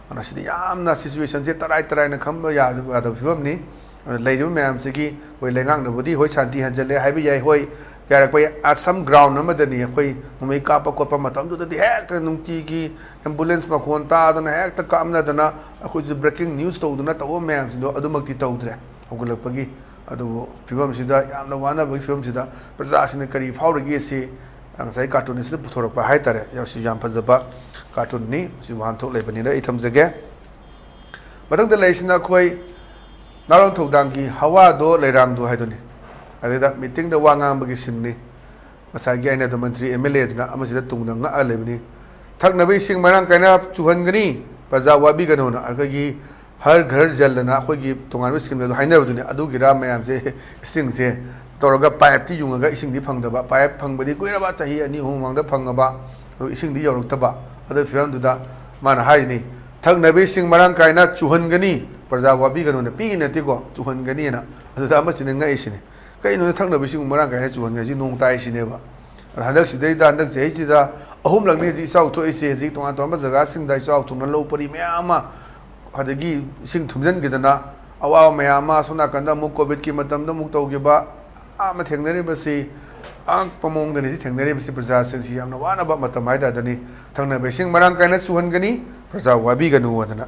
ꯑꯗꯨꯅ ꯁꯤꯗꯤ ꯌꯥꯝꯅ situation ꯁꯦ ꯇꯔꯥꯏ ꯇꯔꯥꯏꯅ ꯈꯟꯕ ꯌꯥꯗꯕ, ꯌꯥꯗꯕ ꯐꯤꯕꯝꯅꯤ꯫ ꯂꯩꯔꯤꯕ ꯃꯌꯥꯝꯁꯤꯒꯤ ꯑꯩꯈꯣꯏ ꯂꯩꯉꯥꯛꯅꯕꯨꯗꯤ ꯍꯣꯏ ꯁꯥꯟꯇꯤ ꯍꯟꯖꯜꯂꯦ ꯍꯥꯏꯕ ꯌꯥꯏ, ꯍꯣꯏ ꯌꯥꯔꯛꯄ ꯌꯥꯏ꯫ ꯑꯁꯝ ꯒ꯭ꯔꯥꯎꯟ ꯑꯃꯗꯅꯤ ꯑꯩꯈꯣꯏ ꯅꯣꯡꯃꯩ ꯀꯥꯞꯄ ꯈꯣꯠꯄ ꯃꯇꯝꯗꯨꯗꯗꯤ ꯍꯦꯛꯇ ꯅꯨꯡꯇꯤꯒꯤ ꯑꯦꯝꯕꯨꯂꯦꯟꯁ ꯃꯈꯣꯟ ꯇꯥꯗꯅ ꯍꯦꯛꯇ ꯀꯥꯞꯅꯗꯅ ꯑꯩꯈꯣꯏꯁꯨ ꯕ꯭ꯔꯦꯀꯤꯡ ꯅ꯭ꯌꯨꯁ ꯇꯧꯗꯅ ꯇꯧꯕ ꯃꯌꯥꯝꯁꯤꯡꯗꯣ ꯑꯗꯨꯃꯛꯇꯤ ꯇꯧꯗ꯭ꯔꯦ꯫ ꯍꯧꯒꯠꯂꯛꯄꯒꯤ ꯑꯗꯨꯕꯨ ꯐꯤꯕꯝꯁꯤꯗ, ꯌꯥꯝꯅ ꯋꯥꯅꯕꯒꯤ ꯐꯤꯕꯝꯁꯤꯗ ꯄ꯭ꯔꯖꯥꯁꯤꯡꯅ ꯀꯔꯤ ꯐꯥꯎꯔꯤꯒꯦ ꯁꯤ ꯉꯁꯥꯏ ꯀꯥꯔꯇꯨꯟ ꯑꯁꯤꯗ ꯄꯨꯊꯣꯔꯛꯄ ꯍꯥꯏꯇꯥꯔꯦ꯫ ꯌꯥꯝ, ꯁꯤ ꯌꯥꯝ ꯐꯖꯕ ꯀꯥꯔꯇꯨꯟꯅꯤ꯫ ꯁꯤ ꯋꯥꯍꯟꯊꯣꯛ ꯂꯩꯕꯅꯤꯅ ꯑꯩ ꯊꯝꯖꯒꯦ꯫ ꯃꯊꯪꯗ ꯂꯩꯔꯤꯁꯤꯅ ꯑꯩꯈꯣꯏ ꯅꯥꯔꯣꯟ ꯊꯧꯗꯥꯡꯒꯤ ꯍꯋꯥꯗꯣ ꯂꯩꯔꯥꯡꯗꯣ ꯍꯥꯏꯗꯨꯅꯤ꯫ ꯑꯗꯩꯗ ꯃꯤꯇꯤꯡꯗ ꯋꯥ ꯉꯥꯡꯕꯒꯤ ꯁꯤꯟꯅꯤ꯫ ꯉꯁꯥꯏꯒꯤ ꯑꯩꯅ ꯑꯗꯨ ꯃꯟꯇ꯭ꯔꯤ ꯑꯦꯝ ꯑꯦꯜ ꯑꯦꯁꯤꯅ ꯑꯃꯁꯤꯗ ꯇꯨꯡꯗ ꯉꯛꯑ ꯂꯩꯕꯅꯤ꯫ ꯊꯛꯅꯕ ꯏꯁꯤꯡ ꯃꯔꯥꯡ ꯀꯥꯏꯅ ꯆꯨꯍꯟꯒꯅꯤ, ꯄ꯭ꯔꯖꯥ ꯋꯥꯕꯤꯒꯅꯨꯅ꯫ ꯑꯩꯈꯣꯏꯒꯤ ꯍꯔ ꯘꯔ ꯖꯜ ꯑꯅ ꯑꯩꯈꯣꯏꯒꯤ ꯇꯣꯉꯥꯟꯕ ꯁ꯭ꯀꯤꯝꯗ ꯑꯗꯨ ꯍꯥꯏꯅꯕꯗꯨꯅꯤ꯫ ꯑꯗꯨꯒꯤꯔꯥ ꯃꯌꯥꯝꯁꯦ ꯏꯁꯤꯡꯁꯦ ꯇꯧꯔꯒ ꯄꯥꯏꯞꯇꯤ ꯌꯨꯡꯉꯒ ꯏꯁꯤꯡꯗꯤ ꯐꯪꯗꯕ, ꯄꯥꯏꯞ ꯐꯪꯕꯗꯤ ꯀꯨꯏꯔꯕ ꯆꯍꯤ ꯑꯅꯤ ꯑꯍꯨꯝ ꯃꯃꯥꯡꯗ ꯐꯪꯉꯕ, ꯑꯗꯨ ꯏꯁꯤꯡꯗꯤ ꯌꯧꯔꯛꯇꯕ꯫ ꯑꯗꯨꯒꯤ ꯐꯤꯕꯝꯗꯨꯗ ꯃꯥꯅ ꯍꯥꯏꯔꯤꯅꯤ, ꯊꯛꯅꯕ ꯏꯁꯤꯡ ꯃꯔꯥꯡ ꯀꯥꯏꯅ ꯆꯨꯍꯟꯒꯅꯤ, ꯄ꯭ꯔꯖꯥ ꯋꯥꯕꯤꯒꯅꯨꯅ꯫ ꯄꯤꯒꯤ ꯅꯠꯇꯦꯀꯣ, ꯆꯨꯍꯟꯒꯅꯤꯅ꯫ ꯑꯗꯨꯗ ꯑꯃꯁꯤꯅ ꯉꯛꯏꯁꯤꯅꯤ, ꯀꯩꯅꯣꯅꯦ ꯊꯛꯅꯕ ꯏꯁꯤꯡ ꯃꯔꯥꯡ ꯀꯥꯏꯅ ꯆꯨꯍꯟꯒꯦ ꯍꯥꯏꯁꯤ? ꯅꯣꯡ ꯇꯥꯏꯁꯤꯅꯦꯕ꯫ ꯑꯗ ꯍꯟꯗꯛꯁꯤꯗꯩꯗ, ꯍꯟꯗꯛ ꯆꯍꯤꯁꯤꯗ ꯑꯍꯨꯝꯂꯛꯅꯤ ꯍꯧꯖꯤꯛ ꯏꯆꯥꯎ ꯊꯣꯛꯏꯁꯦ꯫ ꯍꯧꯖꯤꯛ ꯇꯣꯉꯥꯟ ꯇꯣꯉꯥꯟꯕ ꯖꯒꯥꯁꯤꯡꯗ ꯏꯆꯥꯎ ꯊꯣꯛꯅ ꯂꯧ ꯄꯔꯤ ꯃꯌꯥꯝ ꯑꯃ, ꯑꯗꯒꯤ ꯏꯁꯤꯡ ꯊꯨꯝꯖꯤꯟꯈꯤꯗꯅ ꯑꯋꯥꯕ ꯃꯌꯥꯝ ꯑꯃ, ꯑꯁꯣꯝ ꯅꯥꯀꯟꯗ ꯑꯃꯨꯛ ꯀꯣꯚꯤꯗꯀꯤ ꯃꯇꯝꯗ ꯑꯃꯨꯛ ꯇꯧꯈꯤꯕ ꯑꯃ ꯊꯦꯡꯅꯔꯤꯕꯁꯤ, ꯑꯉꯛꯄ ꯃꯑꯣꯡꯗꯅꯤ ꯍꯧꯖꯤꯛ ꯊꯦꯡꯅꯔꯤꯕꯁꯤ꯫ ꯄ꯭ꯔꯖꯥꯁꯤꯡꯁꯤ ꯌꯥꯝꯅ ꯋꯥꯅꯕ ꯃꯇꯝ ꯍꯥꯏꯇꯥꯔꯦ꯫ ꯊꯛꯅꯕ ꯏꯁꯤꯡ ꯃꯔꯥꯡ ꯀꯥꯏꯅ ꯆꯨꯍꯟꯒꯅꯤ, ꯄ꯭ꯔꯖꯥ ꯋꯥꯕꯤꯒꯅꯨ ꯍꯥꯏꯗꯅ꯫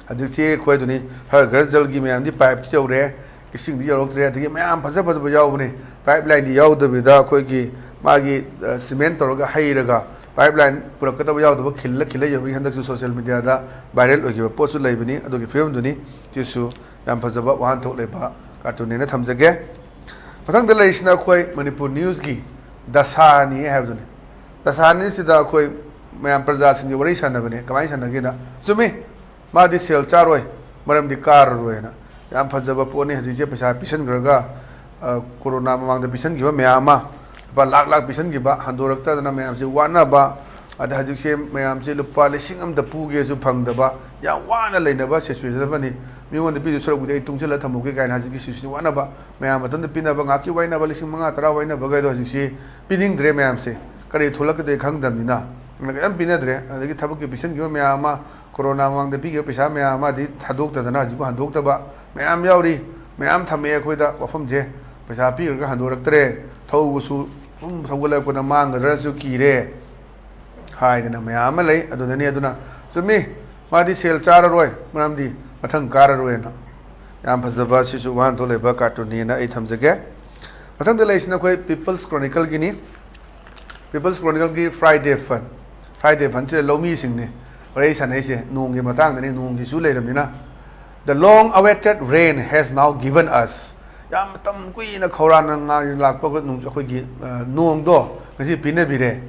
ꯍꯧꯖꯤꯛꯁꯤ ꯑꯩꯈꯣꯏ ꯑꯗꯨꯅꯤ, ꯍꯔ ꯘꯔ ꯖꯜꯒꯤ ꯃꯌꯥꯝꯗꯤ ꯄꯥꯏꯞꯇꯤ ꯌꯧꯔꯦ, ꯏꯁꯤꯡꯗꯤ ꯌꯧꯔꯛꯇ꯭ꯔꯦ꯫ ꯑꯗꯒꯤ ꯃꯌꯥꯝ ꯐꯖ ꯐꯖꯕ ꯌꯥꯎꯕꯅꯤ, ꯄꯥꯏꯞ ꯂꯥꯏꯟꯗꯤ ꯌꯥꯎꯗꯕꯤꯗ ꯑꯩꯈꯣꯏꯒꯤ ꯃꯥꯒꯤ, ꯑ, ꯁꯤꯃꯦꯟ ꯇꯧꯔꯒ ꯍꯩꯔꯒ ꯄꯥꯏꯞ ꯂꯥꯏꯟ ꯄꯨꯔꯛꯀꯗꯕ ꯌꯥꯎꯗꯕ, ꯈꯤꯜꯂ ꯈꯤꯜꯂ ꯌꯧꯕꯒꯤ ꯍꯟꯗꯛꯁꯨ ꯁꯣꯁꯤꯌꯦꯜ ꯃꯦꯗꯤꯌꯥꯗ ꯚꯥꯏꯔꯦꯜ ꯑꯣꯏꯈꯤꯕ ꯄꯣꯠꯁꯨ ꯂꯩꯕꯅꯤ꯫ ꯑꯗꯨꯒꯤ ꯐꯤꯕꯝꯗꯨꯅꯤ꯫ ꯁꯤꯁꯨ ꯌꯥꯝ ꯐꯖꯕ ꯋꯥꯍꯟꯊꯣꯛ ꯂꯩꯕ ꯀꯥꯔꯇꯨꯟꯅꯦꯅ ꯊꯝꯖꯒꯦ꯫ ꯃꯊꯪꯗ ꯂꯩꯔꯤꯁꯤꯅ ꯑꯩꯈꯣꯏ ꯃꯅꯤꯄꯨꯔ ꯅ꯭ꯌꯨꯁꯀꯤ ꯗꯁꯥꯅꯤ ꯍꯥꯏꯕꯗꯨꯅꯤ꯫ ꯗꯁꯥꯅꯤꯁꯤꯗ ꯑꯩꯈꯣꯏ ꯃꯌꯥꯝ ꯄ꯭ꯔꯖꯥꯁꯤꯡꯒꯤ ꯋꯥꯔꯤ ꯁꯥꯟꯅꯕꯅꯦ꯫ ꯀꯃꯥꯏꯅ ꯁꯥꯟꯅꯒꯦꯗ, ꯆꯨꯝꯃꯤ, ꯃꯥꯗꯤ ꯁꯦꯜ ꯆꯥꯔꯣꯏ, ꯃꯔꯝꯗꯤ ꯀꯥꯔꯔꯣꯏꯅ꯫ ꯌꯥꯝ ꯐꯖꯕ ꯄꯣꯠꯅꯤ꯫ ꯍꯧꯖꯤꯛꯁꯦ ꯄꯩꯁꯥ ꯄꯤꯁꯟꯈ꯭ꯔꯒ, ꯑ, ꯀꯣꯔꯣꯅꯥ ꯃꯃꯥꯡꯗ ꯄꯤꯁꯟꯈꯤꯕ ꯃꯌꯥꯝ ꯑꯃ, ꯂꯨꯄꯥ ꯂꯥꯛ ꯂꯥꯛ ꯄꯤꯁꯟꯈꯤꯕ, ꯍꯟꯗꯣꯔꯛꯇꯗꯅ ꯃꯌꯥꯝꯁꯦ ꯋꯥꯅꯕ, ꯑꯗ ꯍꯧꯖꯤꯛꯁꯦ ꯃꯌꯥꯝꯁꯦ ꯂꯨꯄꯥ ꯂꯤꯁꯤꯡ ꯑꯃꯇ ꯄꯨꯒꯦꯁꯨ ꯐꯪꯗꯕ, ꯌꯥꯝ ꯋꯥꯅ ꯂꯩꯅꯕ ꯁꯤꯆꯨꯋꯦꯁꯟ ꯑꯃꯅꯤ꯫ ꯃꯤꯉꯣꯟꯗ ꯄꯤꯗꯣꯏ ꯁꯔꯨꯛꯄꯨꯗꯤ ꯑꯩ ꯇꯨꯡꯁꯤꯜꯂ ꯊꯝꯍꯧꯒꯦ ꯀꯥꯏꯅ ꯍꯧꯖꯤꯛꯀꯤ ꯁꯤꯆꯨꯋꯦꯁꯟ ꯋꯥꯅꯕ, ꯃꯌꯥꯝ ꯃꯇꯝꯗ ꯄꯤꯅꯕ, ꯉꯥꯏꯍꯥꯛꯀꯤ ꯋꯥꯏꯅꯕ ꯂꯤꯁꯤꯡ ꯃꯉꯥ ꯇꯔꯥ ꯋꯥꯏꯅꯕꯈꯩꯗꯣ ꯍꯧꯖꯤꯛꯁꯤ ꯄꯤꯅꯤꯡꯗ꯭ꯔꯦ ꯃꯌꯥꯝꯁꯦ꯫ ꯀꯔꯤ ꯊꯣꯛꯂꯛꯀꯗꯣꯏ ꯈꯪꯗꯕꯅꯤꯅ꯫ ꯀꯩꯝ ꯄꯤꯅꯗ꯭ꯔꯦ꯫ ꯑꯗꯒꯤ ꯊꯕꯛꯀꯤ ꯄꯤꯁꯤꯟꯈꯤꯕ ꯃꯌꯥꯝ ꯑꯃ, ꯀꯣꯔꯣꯅꯥ ꯃꯃꯥꯡꯗ ꯄꯤꯈꯤꯕ ꯄꯩꯁꯥ ꯃꯌꯥꯝ ꯑꯃꯗꯤ ꯊꯥꯗꯣꯛꯇꯗꯅ ꯍꯧꯖꯤꯛꯐꯥꯎ ꯍꯟꯗꯣꯛꯇꯕ ꯃꯌꯥꯝ ꯌꯥꯎꯔꯤ꯫ ꯃꯌꯥꯝ ꯊꯝꯃꯛꯑꯦ ꯑꯩꯈꯣꯏꯗ ꯋꯥꯐꯝꯁꯦ, ꯄꯩꯁꯥ ꯄꯤꯈ꯭ꯔꯒ ꯍꯟꯗꯣꯔꯛꯇ꯭ꯔꯦ, ꯊꯧꯕꯁꯨ ꯁꯨꯝ ꯊꯧꯒꯠꯂꯛꯄꯗ ꯃꯥꯡꯒꯗ꯭ꯔꯁꯨ ꯀꯤꯔꯦ ꯍꯥꯏꯗꯅ ꯃꯌꯥꯝ ꯑꯃ ꯂꯩ꯫ ꯑꯗꯨꯅꯅꯤ, ꯑꯗꯨꯅ ꯆꯨꯝꯃꯤ, ꯃꯥꯗꯤ ꯁꯦꯜ ꯆꯥꯔꯔꯣꯏ, ꯃꯔꯝꯗꯤ ꯃꯊꯪ ꯀꯥꯔꯔꯣꯏꯅ꯫ ꯌꯥꯝ ꯐꯖꯕ, ꯁꯤꯁꯨ ꯋꯥꯍꯟꯊꯣꯛ ꯂꯩꯕ ꯀꯥꯔꯇꯨꯟꯅꯤꯅ ꯑꯩ ꯊꯝꯖꯒꯦ꯫ ꯃꯊꯪꯗ ꯂꯩꯔꯤꯁꯤꯅ ꯑꯩꯈꯣꯏ ꯄꯤꯄꯜꯁ ꯀ꯭ꯔꯣꯅꯤꯀꯜꯒꯤꯅꯤ꯫ ꯄꯤꯄꯜꯁ ꯀ꯭ꯔꯣꯅꯤꯀꯜꯒꯤ ꯐ꯭ꯔꯥꯏꯗꯦ ꯐꯟ꯫ ꯐ꯭ꯔꯥꯏꯗꯦ ꯐꯟꯁꯤꯗ ꯂꯧꯃꯤꯁꯤꯡꯅꯤ ꯋꯥꯔꯤ ꯁꯥꯟꯅꯩꯁꯦ, ꯅꯣꯡꯒꯤ ꯃꯇꯥꯡꯗꯅꯤ, ꯅꯣꯡꯒꯤꯁꯨ ꯂꯩꯔꯕꯅꯤꯅ꯫ "The long awaited rain has now given us." ꯌꯥꯝ ꯃꯇꯝ ꯀꯨꯏꯅ ꯈꯧꯔꯥꯡꯅ ꯉꯥꯏ ꯂꯥꯛꯄ ꯅꯣꯡ-, ꯑꯩꯈꯣꯏꯒꯤ, ꯑ, ꯅꯣꯡꯗꯣ ꯉꯁꯤ ꯄꯤꯅꯕꯤꯔꯦ꯫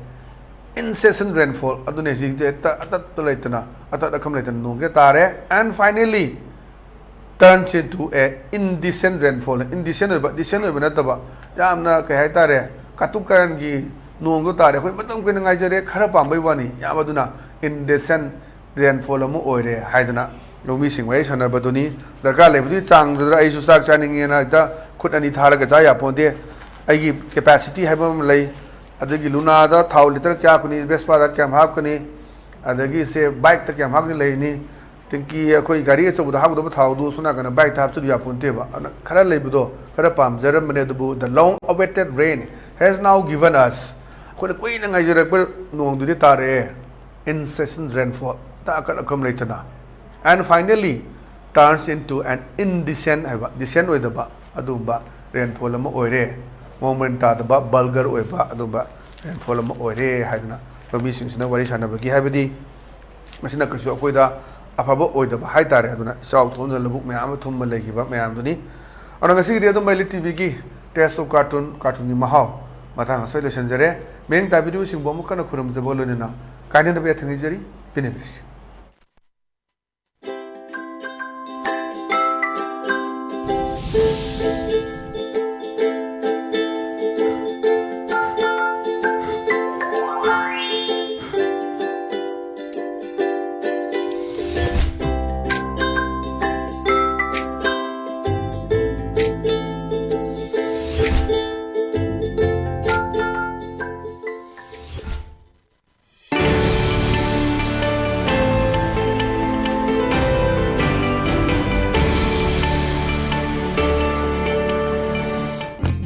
Incessant rainfall, ꯑꯗꯨꯅꯦ ꯍꯧꯖꯤꯛꯇꯤ ꯍꯦꯛꯇ ꯑꯇꯠꯄ ꯂꯩꯇꯅ, ꯑꯇꯠ ꯑꯀꯝ ꯂꯩꯇꯅ ꯅꯣꯡꯁꯦ ꯇꯥꯔꯦ꯫ And finally, turns into a indecent rainfall. Indecent ꯑꯣꯏꯕ, decent ꯑꯣꯏꯕ ꯅꯠꯇꯕ, ꯌꯥꯝꯅ, ꯀꯩ ꯍꯥꯏꯇꯥꯔꯦ, ꯀꯥꯇꯨꯛ ꯀꯥꯔꯟꯒꯤ ꯅꯣꯡꯗꯣ ꯇꯥꯔꯦ꯫ ꯑꯩꯈꯣꯏ ꯃꯇꯝ ꯀꯨꯏꯅ ꯉꯥꯏꯖꯔꯦ, ꯈꯔ ꯄꯥꯝꯕꯩ ꯋꯥꯅꯤ, ꯌꯥꯝ ꯑꯗꯨꯅ indecent rainfall ꯑꯃ ꯑꯣꯏꯔꯦ ꯍꯥꯏꯗꯅ ꯂꯧꯃꯤꯁꯤꯡ ꯋꯥꯔꯤ ꯁꯥꯟꯅꯕꯗꯨꯅꯤ꯫ ꯗꯔꯀꯥꯔ ꯂꯩꯕꯗꯨꯒꯤ ꯆꯥꯡꯗꯨꯗ ꯑꯩꯁꯨ ꯆꯥꯛ ꯆꯥꯅꯤꯡꯉꯦꯅ ꯍꯦꯛꯇ ꯈꯨꯠ ꯑꯅꯤ ꯊꯥꯔꯒ ꯆꯥ ꯌꯥꯄꯣꯟꯇꯦ꯫ ꯑꯩꯒꯤ capacity ꯍꯥꯏꯕ ꯑꯃ ꯂꯩ꯫ ꯑꯗꯒꯤ ꯂꯨꯅꯥꯗ ꯊꯥꯎ ꯂꯤꯇꯔ ꯀꯌꯥ ꯍꯥꯞꯀꯅꯤ, ꯚꯦꯁꯄꯥꯗ ꯀꯌꯥꯝ ꯍꯥꯞꯀꯅꯤ, ꯑꯗꯒꯤ ꯁꯦ ꯕꯥꯏꯛꯇ ꯀꯌꯥꯝ ꯍꯥꯞꯀꯅꯤ ꯂꯩꯔꯤꯅꯤ, ꯇꯦꯡꯀꯤ ꯑꯩꯈꯣꯏ ꯒꯥꯔꯤ ꯑꯆꯧꯕꯗ ꯍꯥꯞꯀꯗꯕ ꯊꯥꯎꯗꯨ ꯁꯣꯝ ꯅꯥꯀꯟꯗ ꯕꯥꯏꯛꯇ ꯍꯥꯞꯆꯤꯜꯂꯨ ꯌꯥꯄꯣꯟꯇꯦꯕ꯫ ꯑꯗꯨꯅ ꯈꯔ ꯂꯩꯕꯗꯣ ꯈꯔ ꯄꯥꯝꯖꯔꯝꯕꯅꯦ, ꯑꯗꯨꯕꯨ "The long awaited rain has now given us." ꯑꯩꯈꯣꯏꯅ ꯀꯨꯏꯅ ꯉꯥꯏꯖꯔꯛꯄ ꯅꯣꯡꯗꯨꯗꯤ ꯇꯥꯔꯛꯑꯦ꯫ Incessant rainfall, ꯑꯇ ꯑꯀꯠ ꯑꯀꯝ ꯂꯩꯇꯅ꯫ And finally turns into an indecent ꯍꯥꯏꯕ, decent ꯑꯣꯏꯗꯕ ꯑꯗꯨꯒꯨꯝꯕ rainfall ꯑꯃ ꯑꯣꯏꯔꯦ꯫ ꯃꯑꯣꯡ ꯃꯔꯤꯟ ꯇꯥꯗꯕ, vulgar ꯑꯣꯏꯕ ꯑꯗꯨꯒꯨꯝꯕ rainfall ꯑꯃ ꯑꯣꯏꯔꯦ ꯍꯥꯏꯗꯅ ꯂꯧꯃꯤꯁꯤꯡꯁꯤꯅ ꯋꯥꯔꯤ ꯁꯥꯟꯅꯕꯒꯤ, ꯍꯥꯏꯕꯗꯤ ꯃꯁꯤꯅ ꯀꯩꯁꯨ ꯑꯩꯈꯣꯏꯗ ꯑꯐꯕ ꯑꯣꯏꯗꯕ ꯍꯥꯏꯇꯥꯔꯦ꯫ ꯑꯗꯨꯅ ꯏꯆꯥꯎ ꯊꯣꯛꯍꯟꯗꯅ ꯂꯧꯕꯨꯛ ꯃꯌꯥꯝ ꯑꯃ ꯊꯨꯝꯕ ꯂꯩꯈꯤꯕ ꯃꯌꯥꯝꯗꯨꯅꯤ꯫ ꯑꯗꯨꯅ ꯉꯁꯤꯒꯤꯗꯤ ꯑꯗꯨꯝ ꯑꯩ ꯂꯤꯠ ꯇꯤꯚꯤꯒꯤ Taste of Cartoon, ꯀꯥꯔꯇꯨꯟꯒꯤ ꯃꯍꯥꯎ ꯃꯇꯥꯡ ꯑꯁꯤꯗ ꯂꯣꯏꯁꯤꯟꯖꯔꯦ꯫ ꯃꯤꯠꯌꯦꯡ ꯇꯥꯕꯤꯔꯤꯕꯁꯤꯡꯕꯨ ꯑꯃꯨꯛ ꯍꯟꯅ ꯈꯨꯔꯨꯝꯖꯕ ꯂꯣꯏꯅꯅ ꯀꯥꯏꯅꯗꯕ ꯌꯥꯊꯪ ꯅꯤꯖꯔꯤ꯫ ꯄꯤꯅꯕꯤꯔꯁꯤ꯫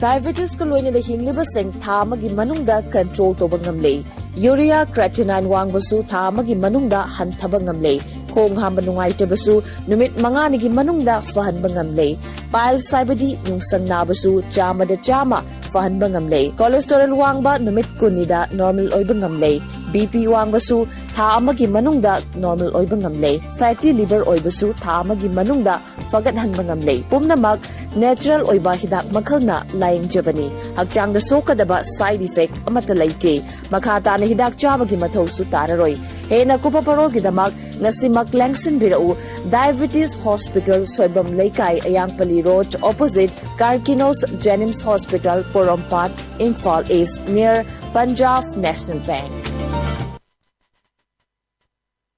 Diabetesꯀ ꯂꯣꯏꯅꯅ ꯍꯤꯡꯂꯤꯕꯁꯤꯡ ꯊꯥ ꯑꯃꯒꯤ ꯃꯅꯨꯡꯗ control ꯇꯧꯕ ꯉꯝꯂꯦ꯫ Urea creatinine ꯋꯥꯡꯕꯁꯨ ꯊꯥ ꯑꯃꯒꯤ ꯃꯅꯨꯡꯗ ꯍꯟꯊꯕ ꯉꯝꯂꯦ꯫ ꯈꯣꯡ ꯍꯥꯝꯕ ꯅꯨꯡꯉꯥꯏꯇꯕꯁꯨ ꯅꯨꯃꯤꯠ ꯃꯉꯥꯅꯤꯒꯤ ꯃꯅꯨꯡꯗ ꯐꯍꯟꯕ ꯉꯝꯂꯦ꯫ Piles ꯍꯥꯏꯕꯗꯤ ꯅꯨꯡꯁꯪ ꯅꯥꯕꯁꯨ ꯆꯥꯝꯃꯗ ꯆꯥꯝꯃ ꯐꯍꯟꯕ ꯉꯝꯂꯦ꯫ Cholesterol ꯋꯥꯡꯕ ꯅꯨꯃꯤꯠ ꯀꯨꯟꯅꯤꯗ normal ꯑꯣꯏꯕ ꯉꯝꯂꯦ꯫ BP ꯋꯥꯡꯕꯁꯨ ꯊꯥ ꯑꯃꯒꯤ ꯃꯅꯨꯡꯗ normal ꯑꯣꯏꯕ ꯉꯝꯂꯦ꯫ Fatty liver ꯑꯣꯏꯕꯁꯨ ꯊꯥ ꯑꯃꯒꯤ ꯃꯅꯨꯡꯗ ꯐꯒꯠꯍꯟꯕ ꯉꯝꯂꯦ꯫ ꯄꯨꯝꯅꯃꯛ natural ꯑꯣꯏꯕ ꯍꯤꯗꯥꯛ ꯃꯈꯜꯅ ꯂꯥꯌꯦꯡꯖꯕꯅꯤ꯫ ꯍꯛꯆꯥꯡꯗ ꯁꯣꯛꯀꯗꯕ side effect ꯑꯃꯠꯇ ꯂꯩꯇꯦ꯫ ꯃꯈꯥ ꯇꯥꯅ ꯍꯤꯗꯥꯛ ꯆꯥꯕꯒꯤ ꯃꯊꯧꯁꯨ ꯇꯥꯔꯔꯣꯏ꯫ ꯍꯦꯟꯅ ꯀꯨꯞꯄ ꯄꯔꯣꯜꯒꯤꯗꯃꯛ ꯉꯁꯤꯃꯛ ꯂꯦꯡꯁꯤꯟꯕꯤꯔꯛꯎ꯫ Diabetes Hospital, ꯁꯣꯏꯕꯝ ꯂꯩꯀꯥꯏ, ꯑꯌꯥꯡꯄꯜꯂꯤ Road, opposite Karkinos Jenims Hospital, ꯄꯣꯔꯣꯝꯄꯥꯠ, Imphal East, near Punjab National Bank꯫